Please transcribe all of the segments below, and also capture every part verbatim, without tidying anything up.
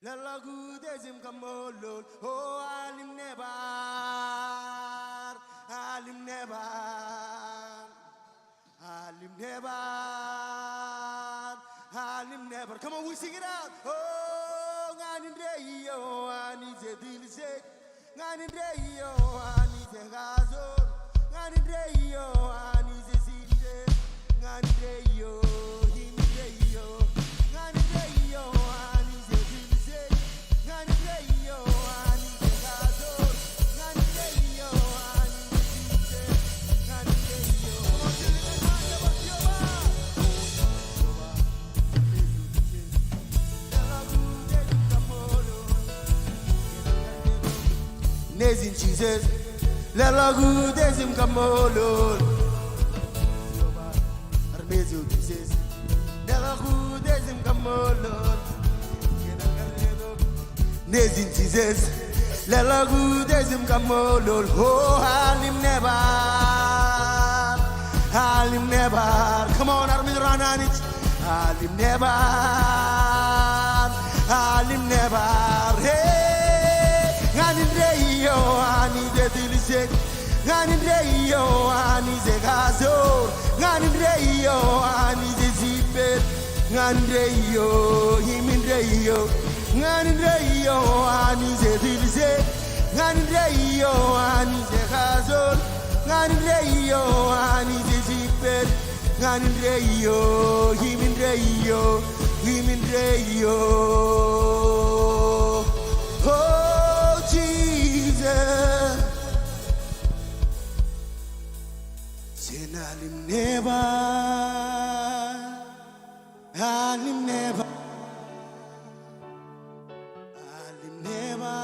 Leḷọk utiej im kaṃṃoolol, O Anij nebar, Anij nebar, Anij nebar, Anij nebar. Come on, we sing it out. O ñan indeeo Anij ej tiljek. Ñan indeeo Anij ej kajoor. Ñan indeeo Anij ej sipper. Ñan indeeo, im indeeo. Ñan indeeo Anij ej tiljek. Ñan indeeo Anij ej kajoor. Ñan indeeo Anij ej sipper. Ñan indeeo. Come on, sing it. Nejin Jisōs, leḷọk utiej im kaṃṃoolol. Armej eo Jisōs, leḷọk utiej im kaṃṃoolol. Nejin Jisōs, leḷọk utiej im kaṃṃoolol. O Anij nebar, Anij nebar. Come on, armej ro an Anij. Anij nebar, Anij nebar, hey. Ñan indeeo Anij ej tiljek. Ñan indeeo Anij ej kajoor. Ñan indeeo Anij ej sipper. Ñan indeeo, im indeeo. Ñan indeeo Anij ej tiljek. Ñan indeeo Anij ej kajoor. Ñan indeeo Anij ej sipper. Ñan indeeo, im indeeo, im indeeo. O Jisōs. Jen Anij nebar, Anij nebar. Anij nebar,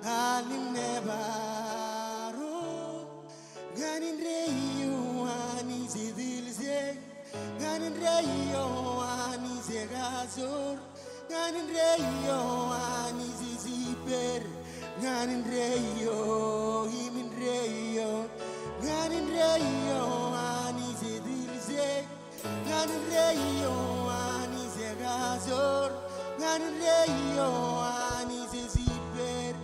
Anij nebar, o. Ñan indeeo Anij ej tiljek. Ñan indeeo Anij ej kajoor. Ñan indeeo Anij ej sipper. Ñan indeeo, im indeeo, ñan indeeo, Anij ej ilje. Ñan indeeo, Anij ej kajoor. Ñan indeeo, Anij ej ippād.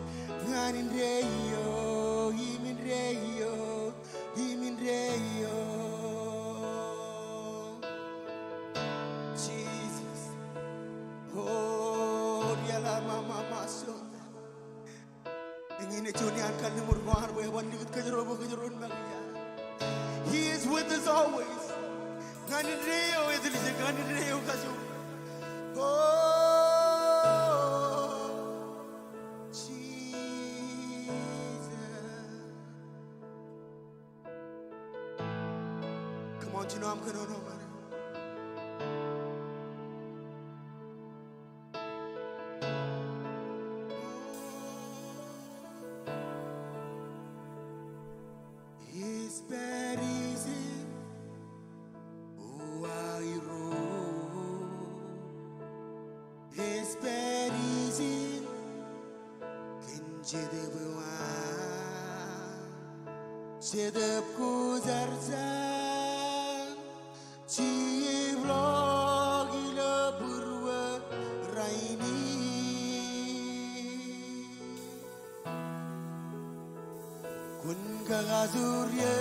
Ñan indeeo, im indeeo, im indeeo. Jesus. Oh, riaḷa ma ma ma so. Eñin ej juon iaan kalliṃur ko an bwe eban likūt kōjro bwe kōjro en make iaan. He is with us always. Ñan indeeo ej ilje, ñan indeeo kajoor. Oh, Jesus. Come on, jino aṃ kōnono ṃōṇe. Ej pād ijin, uwaak Irooj. Ej pād ijin kōn Jetōb eo an, Jetōb Kwōjarjar, Jibḷọk ilo būruō rainin. Kwōn kakajoor eō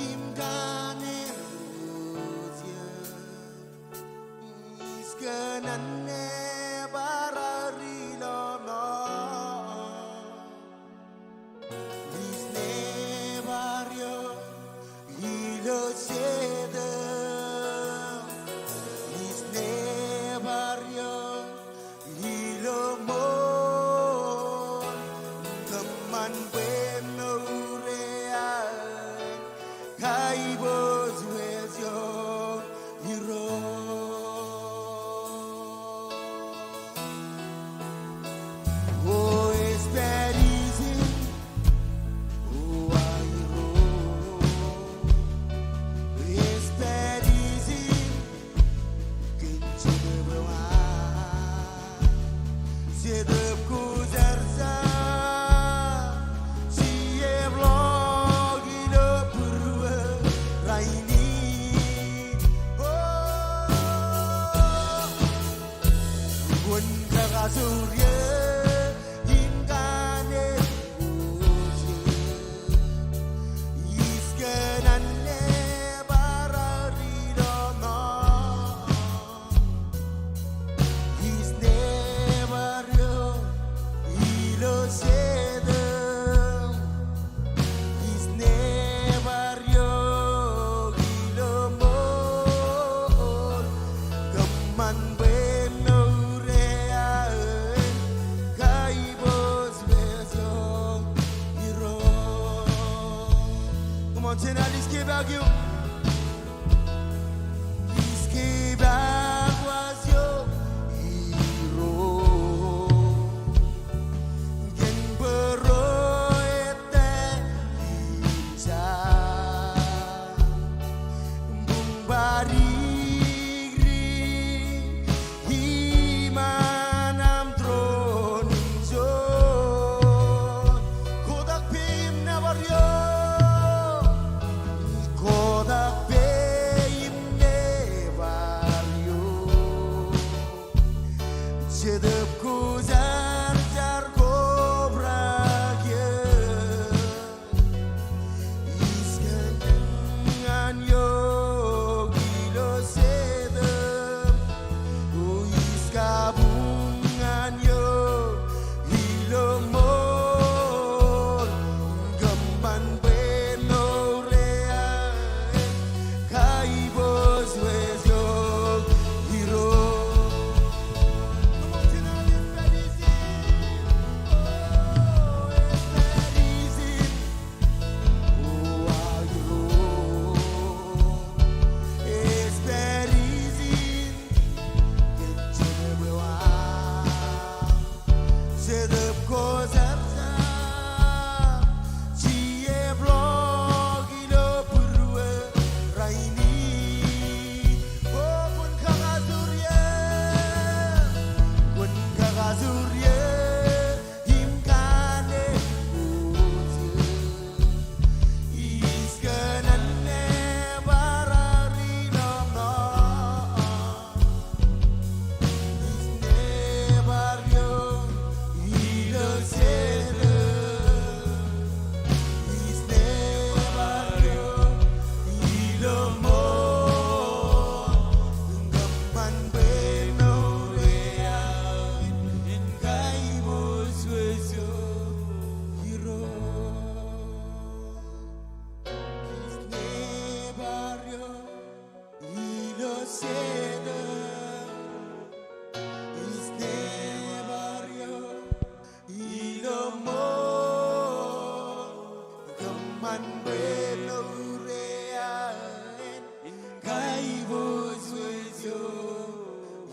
im kanenōj eō. Ij kōṇaan nōbar eō ilo ṃool. Ij nōbar eō ilo Jetōb. Ij nōbar eō ilo ṃool. Kōṃṃan bwe mour eo aō en kaibōjwōj eō Irooj. O ej pād ijin, uwaak Irooj. Ej pād ijin kōn Jetōb eo an, Jetōb Kwōjarjar, Jibḷọk ilo būruō rainin. O, kwōn kakajoor eō im kanenōj eō. Ij kōṇaan nōbar eō ilo ṃool. Ij nōbar eō ilo Jetōb. Ij nōbar eō ilo ṃool. Kōṃṃan bwe mour eo aō en kaibōjwōj eō Irooj. Come on, jen al ij kepaak eō. Ij kepaak waj eō Irooj kōn bōro ettā im ja. Buñ bar ikdik iṃaan aṃ tūroon in juon. Kotak peiṃ nōbar eō. Kotak An bwe mour eo aō en kaibōjwōj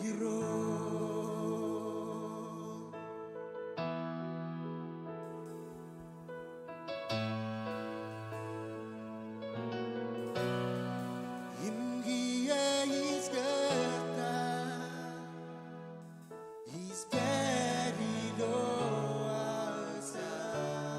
Irooj. Im kiiō ij kōttar, ij pād ilo aō Jab.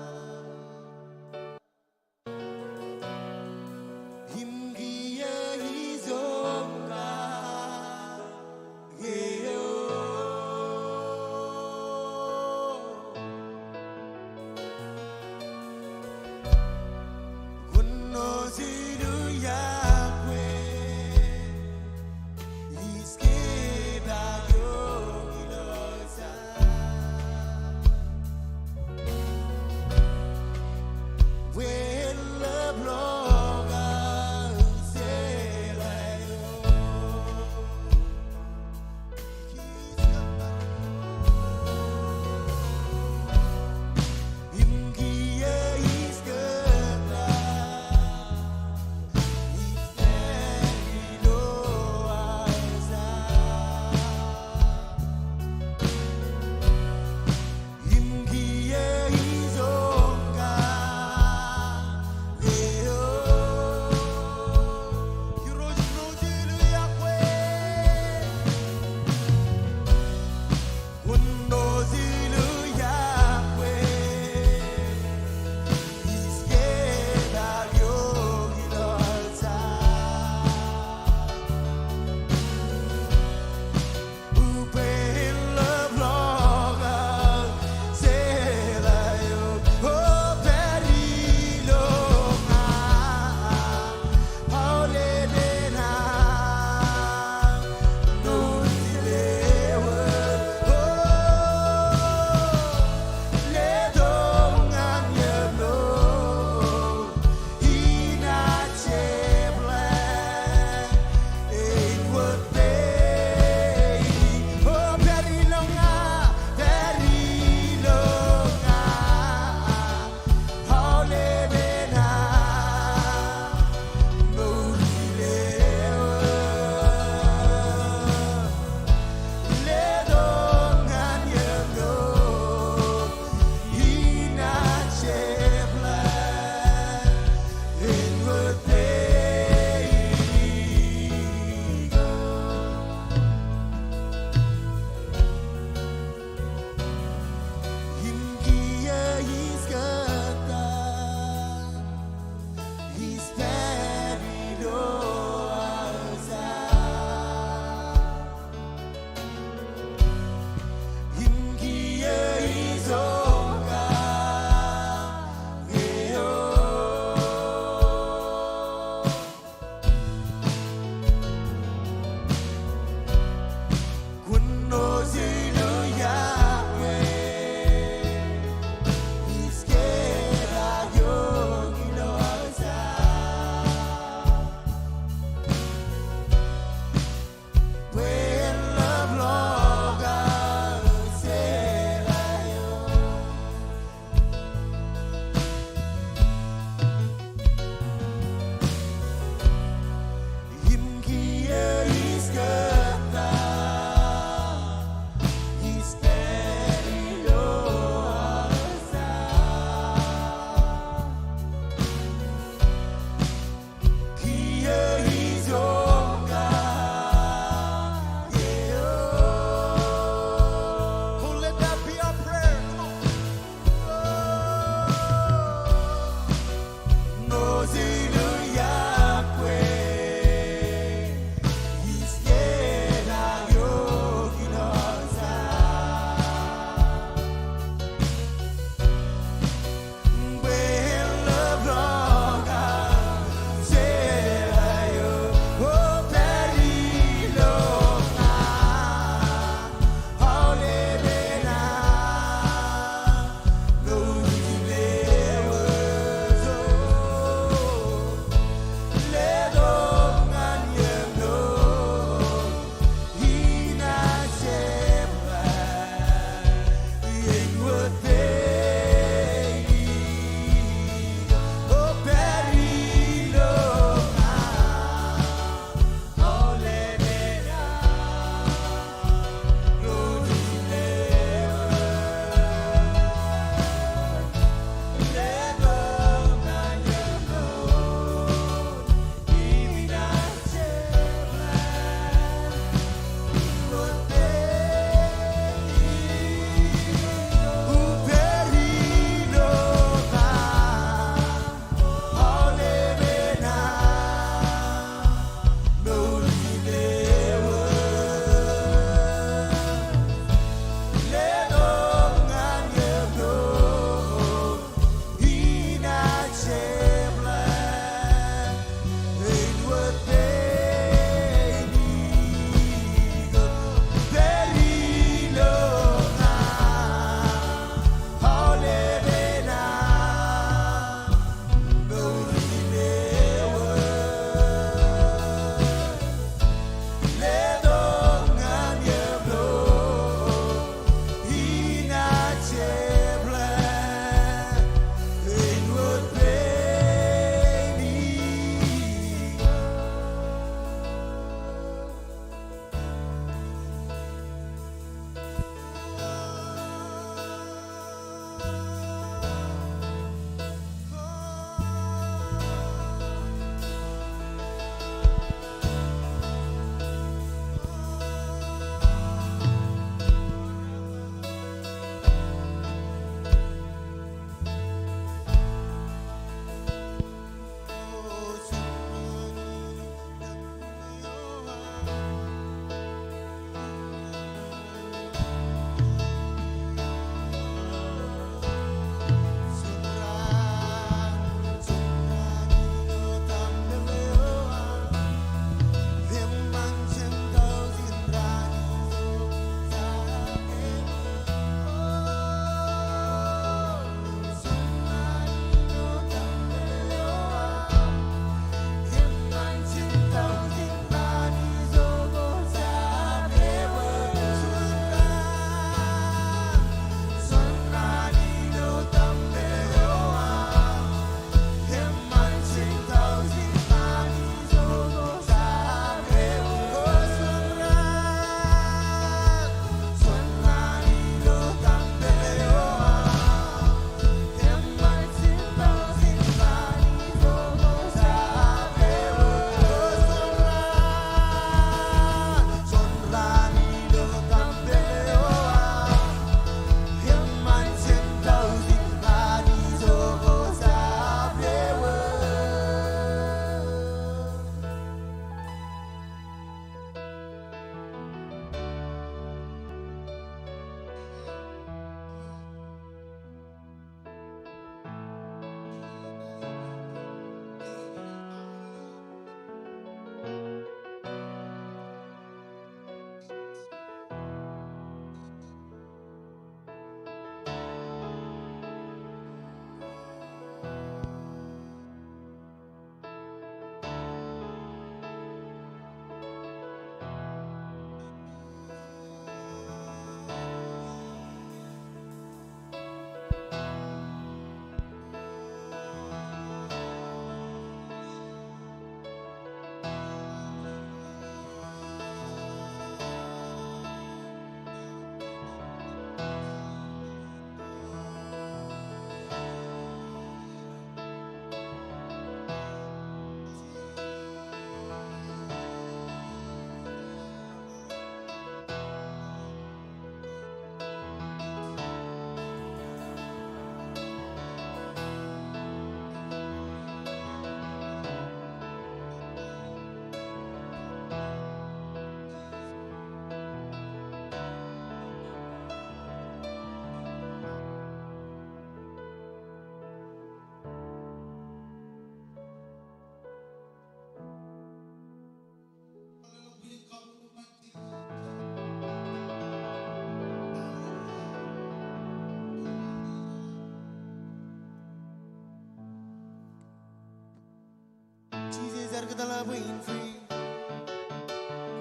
Bwe in free,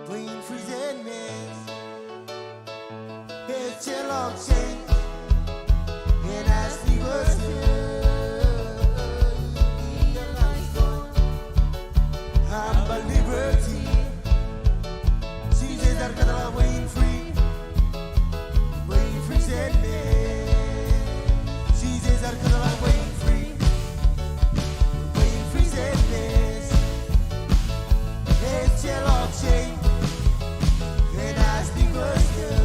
bwe in free sendmen. Ejjeḷọk change. Ask me question. Humble liberty. Jisōs ear kōtḷọk bwe in free. Bwe in free sendmen. Jisōs ear kōtḷọk bwe in free. Bwe in free sendmen. Ejjeḷọk change. Ask me question.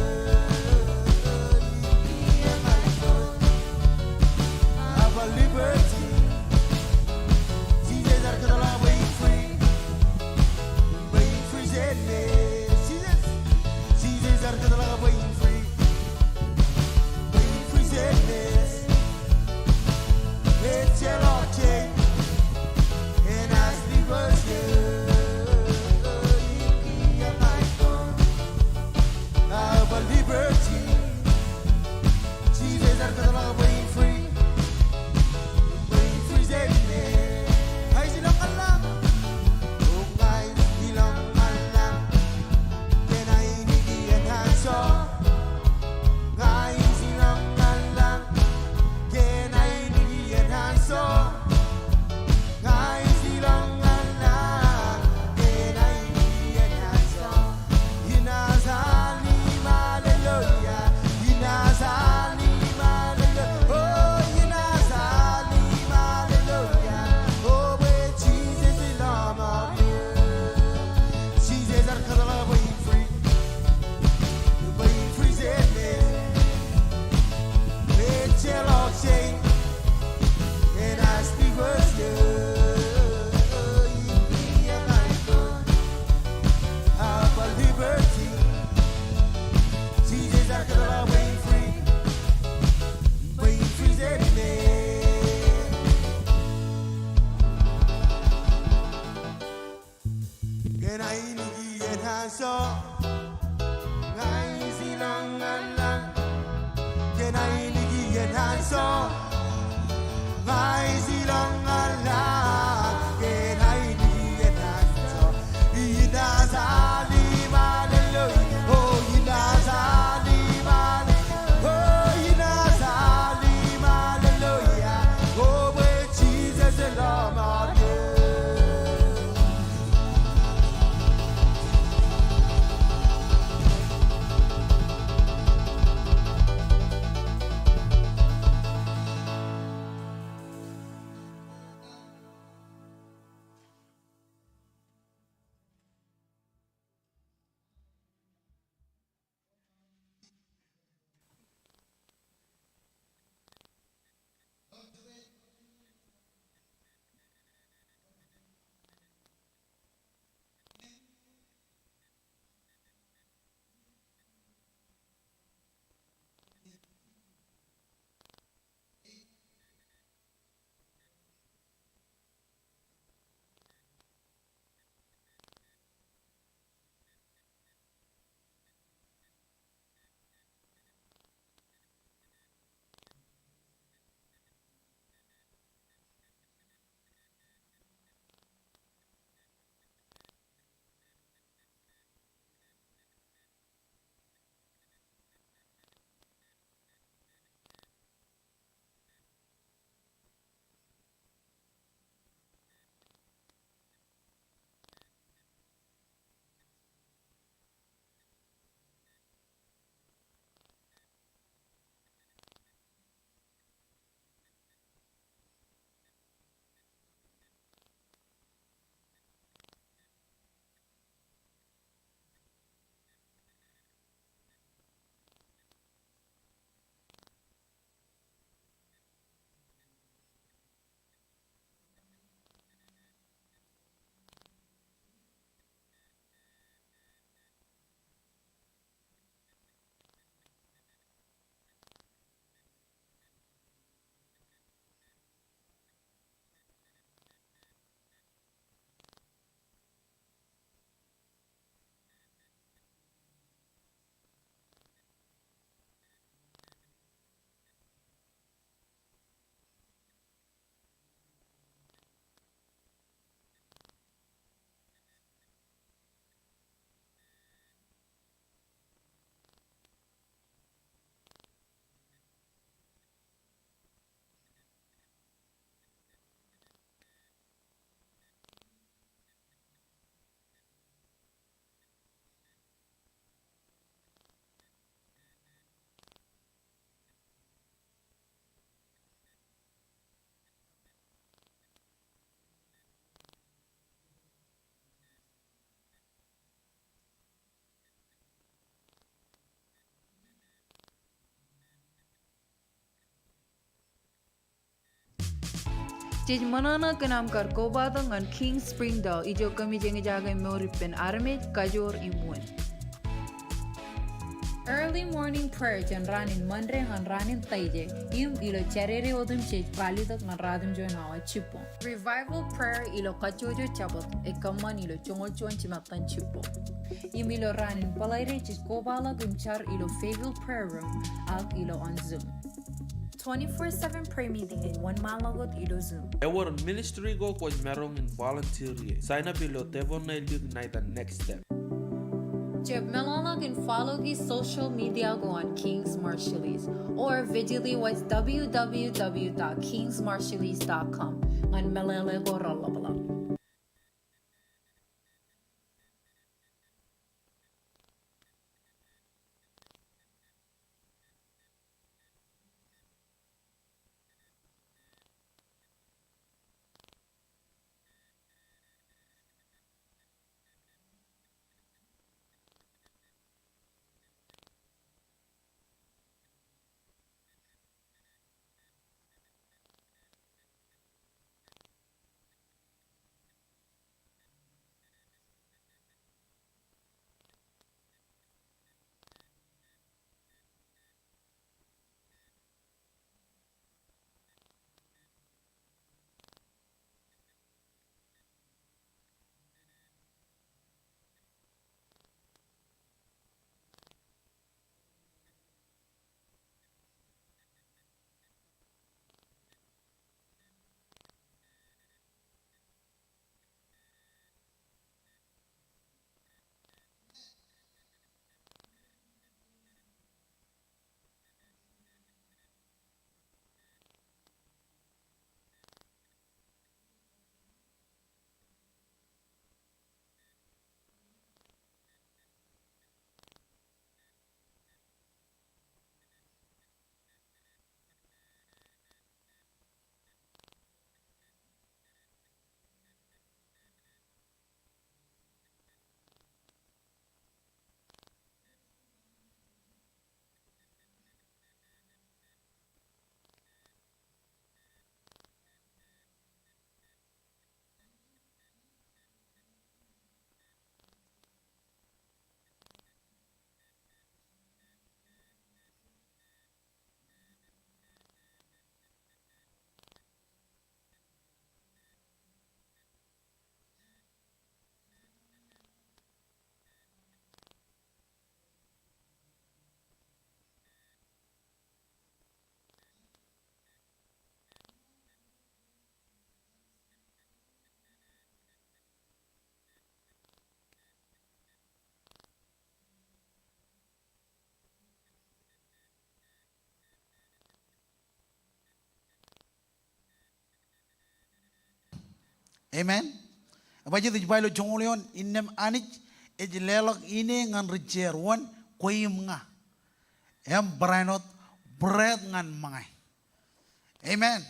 Jej ṃōṇōṇō kōn aṃ kar kobatok ñan King's Spring Doll, ijo kōmij eñjake mour ippān armej, kajoor im wūn. Early morning prayer jān raan in Monday ñan raan in Taijeḷ, im ilo Jādede otemjej ralitōk ñan ratimjuon awa jibboñ. Revival prayer ilo kajjojo Jabōt, ekkā ṃaan ilo joñoul juon jimattan jibboñ. Im ilo raan in Bōḷaide jej kobaḷọk im jar ilo Fayetteville Prayer Room, ak ilo on Zoom. Twenty-four seven prayer meeting ej wōnṃaanḷọk wōt ilo Zoom. Ewōr ministry ko kwōj maroñ in volunteer ie. Sign up ilo tebōḷ ṇe ḷọk ṇa iten Next Step. Jab meḷọkḷọk in follow e social media ko an King's Marshallese, or visit e website W W W dot kings marshallese dot com ñan meḷeḷe ko reḷapḷọk. Amen. Ebajjeet ej ba ilo joñoul eoon, innām Anij ej leḷọk ine ñan ri jeer wōn, kwe im ña. Im barāinwōt būreet ñan ṃōñā. Amen.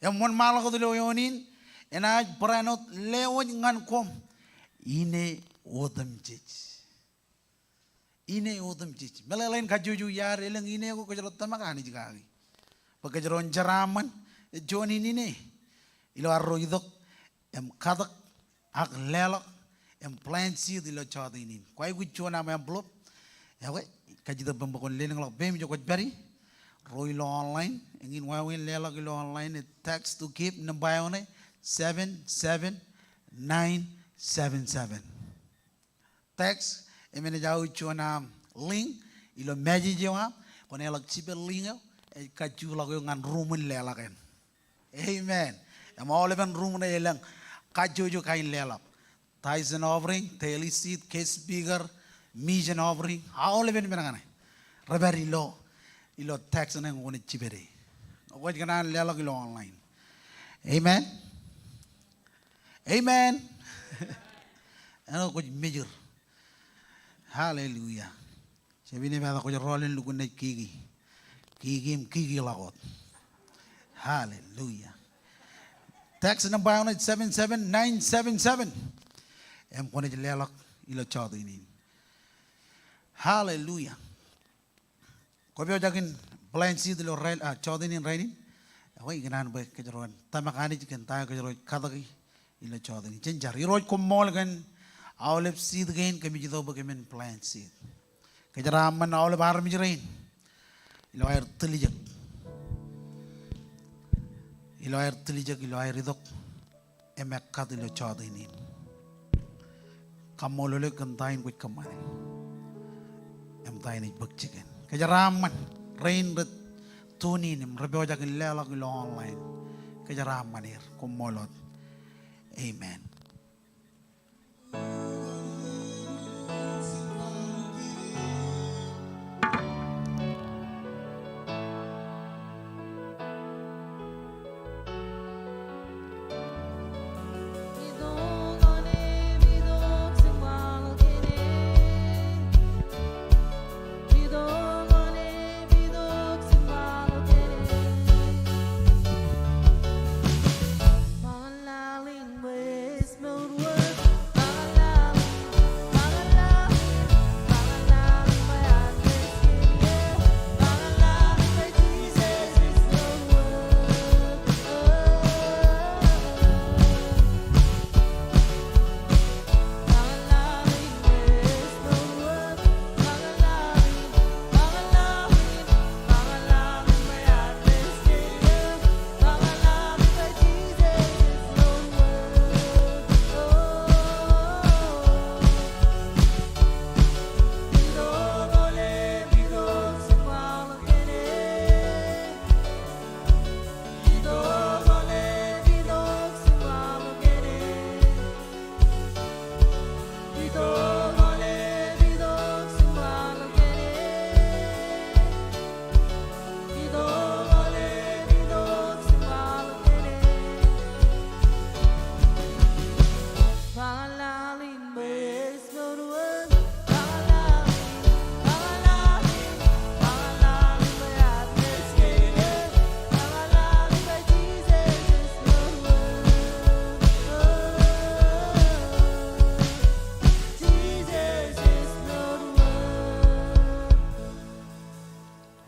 Im wōnṃaanḷọk wōt ilo eoon in, enaaj barāinwōt lewōj ñan koṃ ine otemjej. Ine otemjej. Meḷeḷe in kajjojo iaad elōñ ine ko kōjro tōmak Anij kaki. Bwe kōjro en jeraaṃṃan juon in ine ilo arro itok im katak ak leḷọk im plant seed ilo jota in. Kwaikuj juon aṃ envelope. Ekwe, kajjitōk bwe kwōn lelōñḷọk peiṃ ijo kwōj pād ie. Ro ilo online, eñin wāween leḷọk ilo online, e text to give nōṃba eo ṇe, seven seven nine seven seven. Text, im enaaj aō juon aṃ link ilo message eo aṃ, kwōn leḷọk jipeḷ link eo, ej kajjulọk eok ñan ruuṃ in leḷọk in. Amen. Im aolepen ruuṃ ṇe elōñ kajjojo kain leḷọk. Tithes and offering, daily seed, guest speaker, mission offering, aolepen men kaṇe. Rej pād ilo, ilo text ṇe ñe kwōnaaj jipede. Kwōj kōṇaan leḷọk ilo online. Amen. Amen. Āinwōt kwōj mejūr. Hallelujah. Jab inepata kwōj rọọl in lukkuun naaj kiki. Kiki im kikiḷọk wōt. Hallelujah. Text nōṃba eo ṇe seven seven nine seven seven. Im kwōnaaj leḷọk ilo jota in. Hallelujah. Kwōpojak in plant seed ilo rainin, ah, jota in rainin. Ikōṇaan bwe kōjro en tōmak Anij kōn ta eo kōjro ej katōki ilo jota in. Jen jar. Irooj, koṃṃool kōn aolep seed kein kōmij itok bwe kōmin plant seed. Kōjeraaṃṃan aolep armej rein ilo aer tiljek, ilo aer tiljek, ilo aer itok im ekkat ilo jota in. Kaṃṃoolol eok kōn ta in kwōj kōṃṃane im ta in ej bōk jikin. Kōjeraaṃṃan rein rej tune in im rej pojak in leḷọk ilo online. Kōjeraaṃṃan er. Koṃṃool wōt. Amen.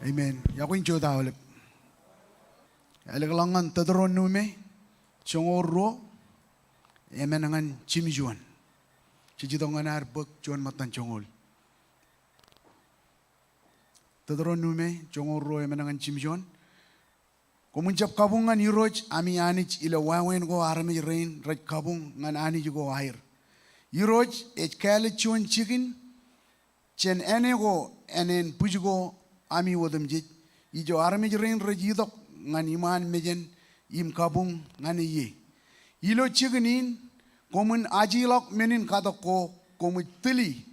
Amen. Iọkwe in jota aolep. Ālikḷọk ñan Teuteronume joñoul ruo, emān ñan jimjuon. Jej itok ñan ad bōk juon ṃōttan joñoul. Teuteronume joñoul ruo, emān ñan jimjuon. Koṃwin jab kabuñ ñan Irooj ami Anij ilo wāween ko armej rein rej kabuñ ñan anij ko aer. Irooj ej kāālōt juon jikin jān āne ko ānen bwij ko ami otemjej, ijo armej rein rej itok ñan iṃaan mejān im kabuñ ñan ie. Ilo jikin in, koṃwin ajeḷọk men in katak ko koṃij tili,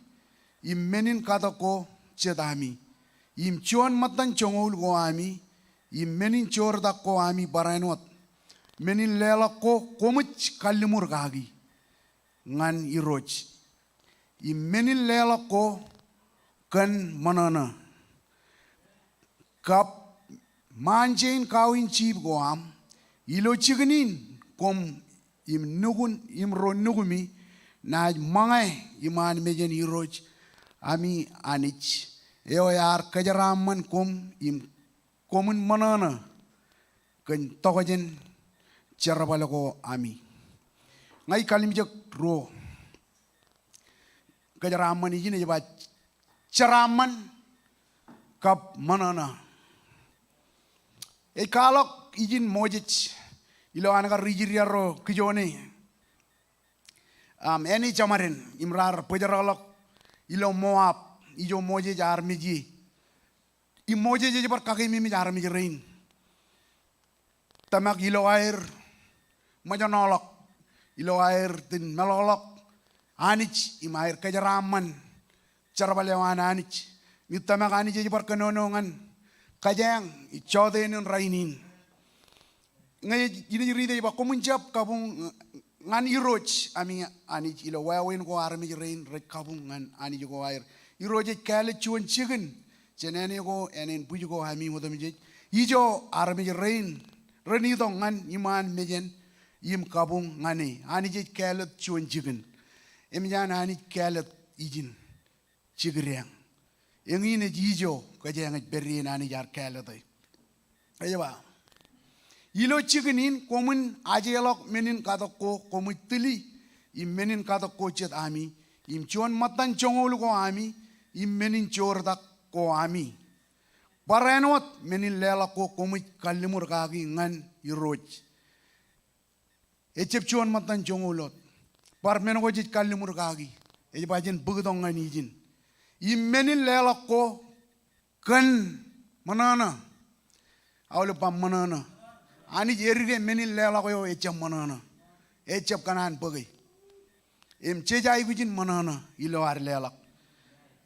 im men in katak ko jet ami, im juon ṃōttan joñoul ko ami, im men in joortak ko ami barāinwōt, men in leḷọk ko koṃij kalliṃur kaki ñan Irooj, im men in leḷọk ko kōn ṃōṇōṇō. Kab ṃaanjein kawiin jiip ko aṃ, ilo jikin in koṃ im nukun im ro nukumi naaj ṃōñā iṃaan mejān Irooj ami Anij, eo ear kōjeraaṃṃan koṃ im koṃwin ṃōṇōṇō kōn tokjān jerbal ko ami. Ña ij kallimjek ruo. Kōjeraaṃṃan ijin ej ba jeraaṃṃan kab ṃōṇōṇō. Ej kwaḷọk ijin Moses ilo an kar ijirjar ro kijoone, am, āne jemāden im raar bōjrakḷọk ilo Moab, ijo Moses ear mej ie. Im Moses ej bar kakememej armej rein. Tōmak ilo aer ṃōjṇọḷọk, ilo aer itōn meḷọkḷọk Anij im aer kōjeraaṃṃan jerbal eo an Anij. Im tōmak Anij ej bar kōnono ñan kōjeañ ijjọteen in rainin. Ñe ej, inaaj riit ej ba, koṃwin jab kabuñ ñan Irooj ami Anij ilo wāween ko armej rein rej kabuñ ñan anij ko aer. Irooj ej kāālōt juon jikin jān āne ko ānen bwij ko ami otemjej, ijo armej rein ren itok ñan iṃaan mejān im kabuñ ñan e. Anij ej kāālōt juon jikin. Emōj an Anij kāālōt ijin jekdọọn. Eñin ej ijo kōjeañ ej pād ie in Anij ear kāālōte. Ej ba, Ilo jikin in koṃwin ajeḷọk menin katak ko koṃij tili, im menin katak ko jet ami, im juon ṃōttan joñoul ko ami, im menin joortak ko ami. Bar āinwōt menin leḷọk ko koṃij kalliṃur kaki ñan Irooj. Ejjab juon ṃōttan joñoul wōt. Bar men ko jej kalliṃur kaki. Ej ba jen bōktok ñan ijin. Im menin leḷọk ko kōn ṃōṇōṇō. Aolep ba ṃōṇōṇō. Anij edike menin leḷọk eo ejjab ṃōṇōṇō. Ejjab kōṇaan bōke. Im jej aikuj in ṃōṇōṇō ilo ad leḷọk.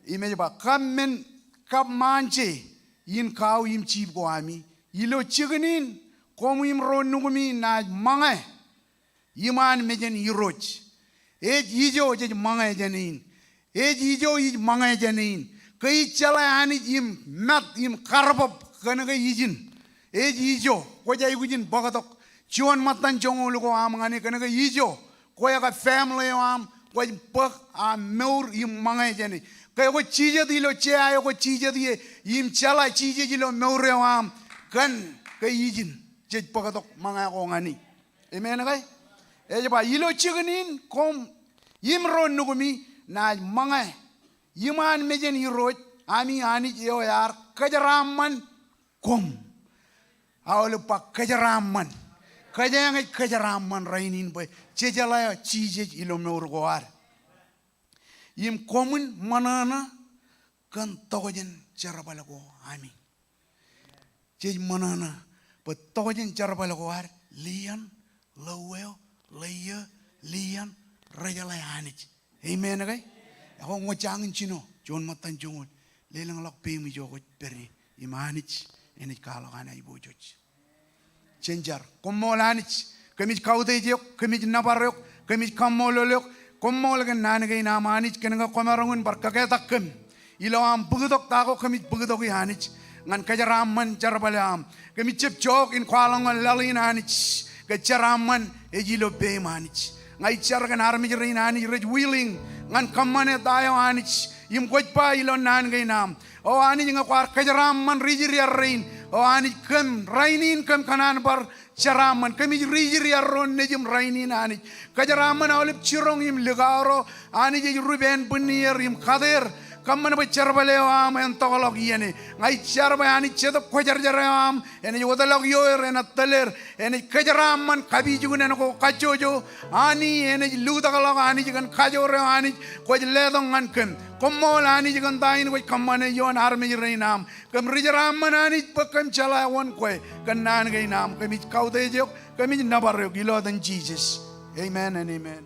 Im ej ba, kab men, kab ṃaanje in kau im jiip ko ami. Ilo jikin in, koṃ im ro nukumi naaj ṃōñā iṃaan mejān Irooj. Ej ijo jej ṃōñā jāne in. Ej ijo ij ṃōñā jāne in. Ke ij jeḷā Anij im mat im karbōb kōn ke ijin. Ej ijo, kwōj aikuj in bōktok juon ṃōttan joñoul ko aṃ ñan e kōn ke ijo, kwe ke family eo aṃ, kwōj bōk aṃ mour im ṃōñā jāne. Ke kwōj jijet ilo jea eo kwōj jijet ie, im jeḷā Jisōs ilo mour eo aṃ, kōn ke ijin, jej bōktok ṃōñā ko ñan e. Amen ke? Ej ba, ilo jikin in koṃ im ro nukumi naaj ṃōñā iṃaan mejān Irooj, ami Anij eo ear kōjeraaṃṃan koṃ. Aolep ba kōjeraaṃṃan. Kōjeañ ej kōjeraaṃṃan rainin bwe jejeḷā Jisōs ilo mour ko ad. Im koṃwin ṃōṇōṇō kōn tokjān jerbal ko ami. Jej ṃōṇōṇō bwe tokjān jerbal ko ad, lien, ḷeo eo, ḷeo, lien, rejeḷā Anij. Amen ke? Ekwe ñe jañin jino, juon ṃōttan joñoul, lelōñḷọk peiṃ ijo kwōj pād ie, im Anij enaaj kwaḷọk an aiboojoj. Jen jar. Koṃṃool Anij. Kōmij kautiej eok, kōmij nōbar eok, kōmij kaṃṃoolol eok. Koṃṃool kōn naan kein aṃ Anij kōn ke kwōmaroñ in bar kōketak kōm ilo aṃ bōktok ta ko kōmij bōktoki Anij. Ñan kōjeraaṃṃan jerbal eo aṃ. Kōmij jab jook in kwaḷọk ñan laḷ in Anij. Ke jeraaṃṃan ej ilo peiṃ Anij. Ña ij jar kōn armej rein Anij rej willing ñan kōṃṃane ta eo Anij im kwōj ba ilo naan kein aṃ. O Anij ñe kwaar kōjeraaṃṃan ri Israel rein. O Anij kōm rainin kōm kōṇaan bar jeraaṃṃan. Kōmij ri Israel ro nejūṃ rainin Anij. Kōjeraaṃṃan aolep jiroñ im likao ro Anij ej rup ānbwinnier im kate er. Kōṃṃan bwe jerbal eo aṃ en tokḷọk iien e. Ña ij jar bwe Anij Jetōb Kwōjarjar eo aṃ enaaj wōtlọk ioer, enaaj tōl er, enaaj kōjeraaṃṃan kapijuknen ko kajjojo. Ani enaaj lutōkḷọk Anij kōn kajoor eo Anij kwōj letok ñan kōm. Koṃṃool Anij kōn ta in kwōj kōṃṃane ioon armej rein aṃ. Kōm ri jeraaṃṃan Anij bwe kōm jeḷā wōn kwe kōn naan kein aṃ. Kōmij kautiej eok, kōmij nōbar eok ilo etan Jisōs. Amen and amen.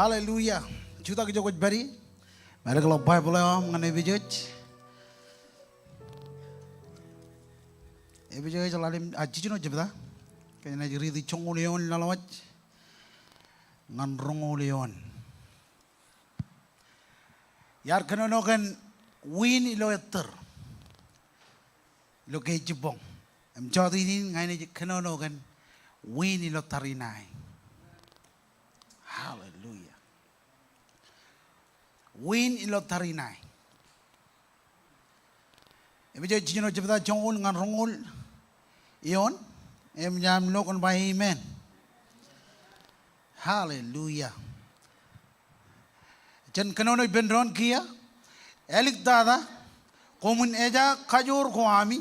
Hallelujah. Jutak ijo kwōj pād ie. Emaroñ ḷọk Baibōḷ eo aṃ ñan Epesōs. Epesōs ḷalem, a, jiljino jebta. Kōj naaj riiti joñoul eoon ḷọk, ñan roñoul eoon. Iar kōnono kōn wiin ilo ettōr ilo ke jibboñ. Im jọteen in ña inaaj kōnono kōn wiin ilo tariṇae. Hallelujah. Wiin ilo tariṇae. Epesōs jiljino jebta joñoul ñan roñoul eoon. Im jab lo kōn ba amen. Hallelujah. Jen kōnono ippān doon kiiō. Āliktata, koṃwin eja kajoor ko ami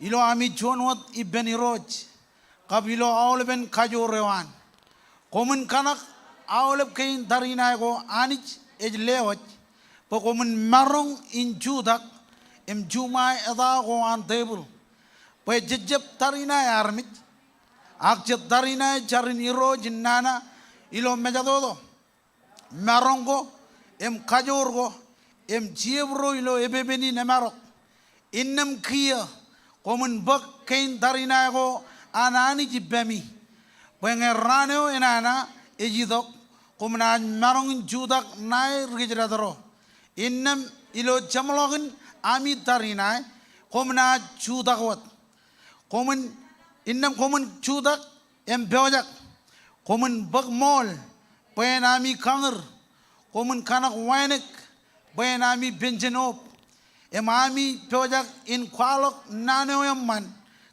ilo ami juon wōt ippān Irooj kab ilo aolepen kajoor eo an. Koṃwin kaṇak aolep kein tariṇae ko Anij ej lewōj, bwe koṃwin maroñ in jutak im juṃae eta ko an tebōḷ. Bwe jejjab tariṇae armej, ak jet tariṇae jar in Irooj in nana ilo mejatoto, maroñ ko, im kajoor ko, im jebro ilo epepen in emarok. Innām kiiō, koṃwin bōk kein tariṇae ko an Anij ippemi, bwe ñe raan eo enana ej itok, koṃ naaj maroñ in jutak ṇae ri kōjdat ro. Innām ilo jeṃḷọkin ami tariṇae, koṃ naaj jutak wōt. Koṃwin, innām koṃwin jutak im pojak. Koṃwin bōk ṃool bwe en ami kañūr. Koṃwin kaṇak wānōk bwe en ami penjān ob. Im ami pojak in kwaḷọk naan eo eṃṃan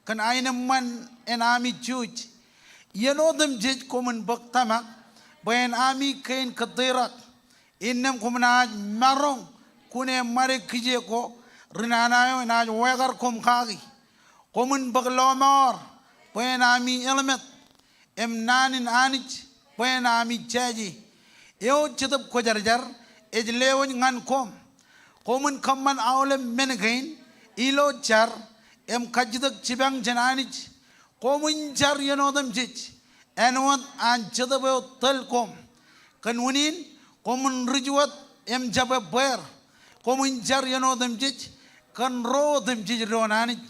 kōn aenōṃṃan en ami jouj. Iien otemjej koṃwin bōk tōmak bwe en ami kein kōtterak. Innām koṃ naaj maroñ kune ṃade kijeek ko ri nana eo enaaj wekar koṃ kaki. Koṃwin bōk lọmọọr bwe en ami ḷōmād, im naan in Anij bwe en ami jāje. Eo Jetōb Kwōjarjar ej lewōj ñan koṃ. Koṃwin kōṃṃan aolep men kein ilo jar im kajjitōk jipañ jān Anij. Koṃwin jar iien otemjej āinwōt an Jetōb eo tōl koṃ. Kōn unin, koṃwin ri juwat im jab ebbeer. Koṃwin jar iien otemjej kōn ro otemjej doon Anij.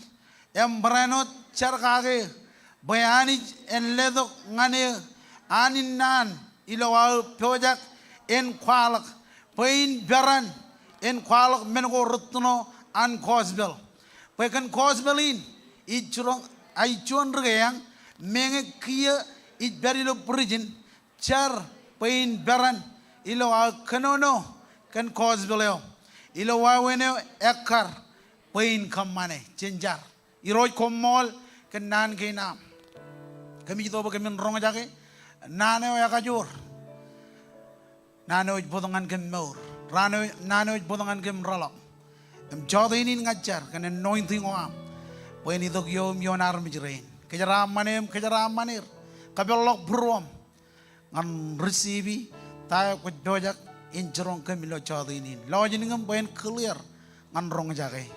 Im barāinwōt jar kake bwe Anij en letok ñan eō an in naan ilo aō pojak in kwaḷọk, bwe in peran in kwaḷọk men ko rūttoṇo an gospel. Bwe kōn gospel in, ij jiroñ, a ij juon ri keañ, meñe kiiō ij pād ilo prison, jar bwe in peran ilo aō kōnono kōn gospel eo. Ilo wāween eo ekkar bwe in kōṃṃane. Jen jar. Irooj, koṃṃool kōn naan kein aṃ. Kōmij itok bwe kōmin roñjake naan eo ekajoor. Naan eo ej bōk ñan kōm mour. Naan eo, naan eo ej bōk ñan kōm rōḷọk. Im jọteen in ña ij jar kōn anointing eo aṃ bwe en itok ioō im ioon armej rein. Kōjeraaṃṃan eō im kōjeraaṃṃan er. Kōpeḷḷọk būruōṃ ñan receive ta eo kwōj pojak in jiroñ kōm ilo jọteen in. Lọjilñōṃ bwe en clear ñan roñjake.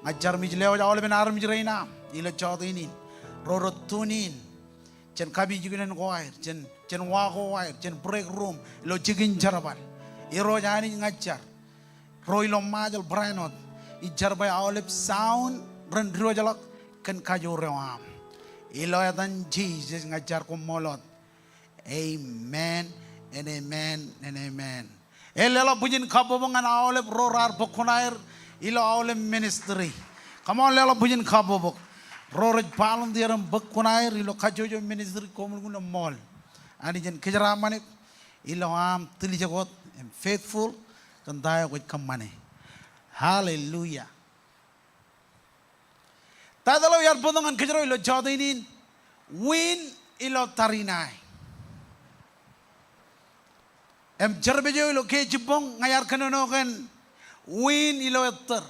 Ña ij jar im ij lewōj aolepen armej rein aṃ ilo jọteen in. Ro rej tune in jān kapijuknen ko aer, jān, jān wa ko aer, jān break room, ilo jikin jerbal. Irooj Anij, ña ij jar. Ro ilo Ṃajeḷ, barāinwōt. Ij jar bwe aolep sound ren diwōjḷọk kōn kajoor eo aṃ. Ilo etan Jisōs ña ij jar, koṃṃool wōt. Amen and amen and amen. Ej leḷọk bwijin kabbokbok ñan aolep ro raar bōk kuṇaer ilo aolep ministry. Come on, leḷọk bwijin kabbokbok. Ro rej volunteer im bōk kuṇaer ilo kajjojo ministry, koṃ lukkuun ṃool. Anij en kōjeraaṃṃan eok ilo aṃ tiljek wōt im faithful kōn ta eo kwōj kōṃṃane. Hallelujah. Title eo iar bōktok ñan kōjro ilo jọteen in, Wiin ilo Tariṇae. Im jerbal eo ilo ke jibboñ ña iar kōnono kōn wiin ilo ettōr.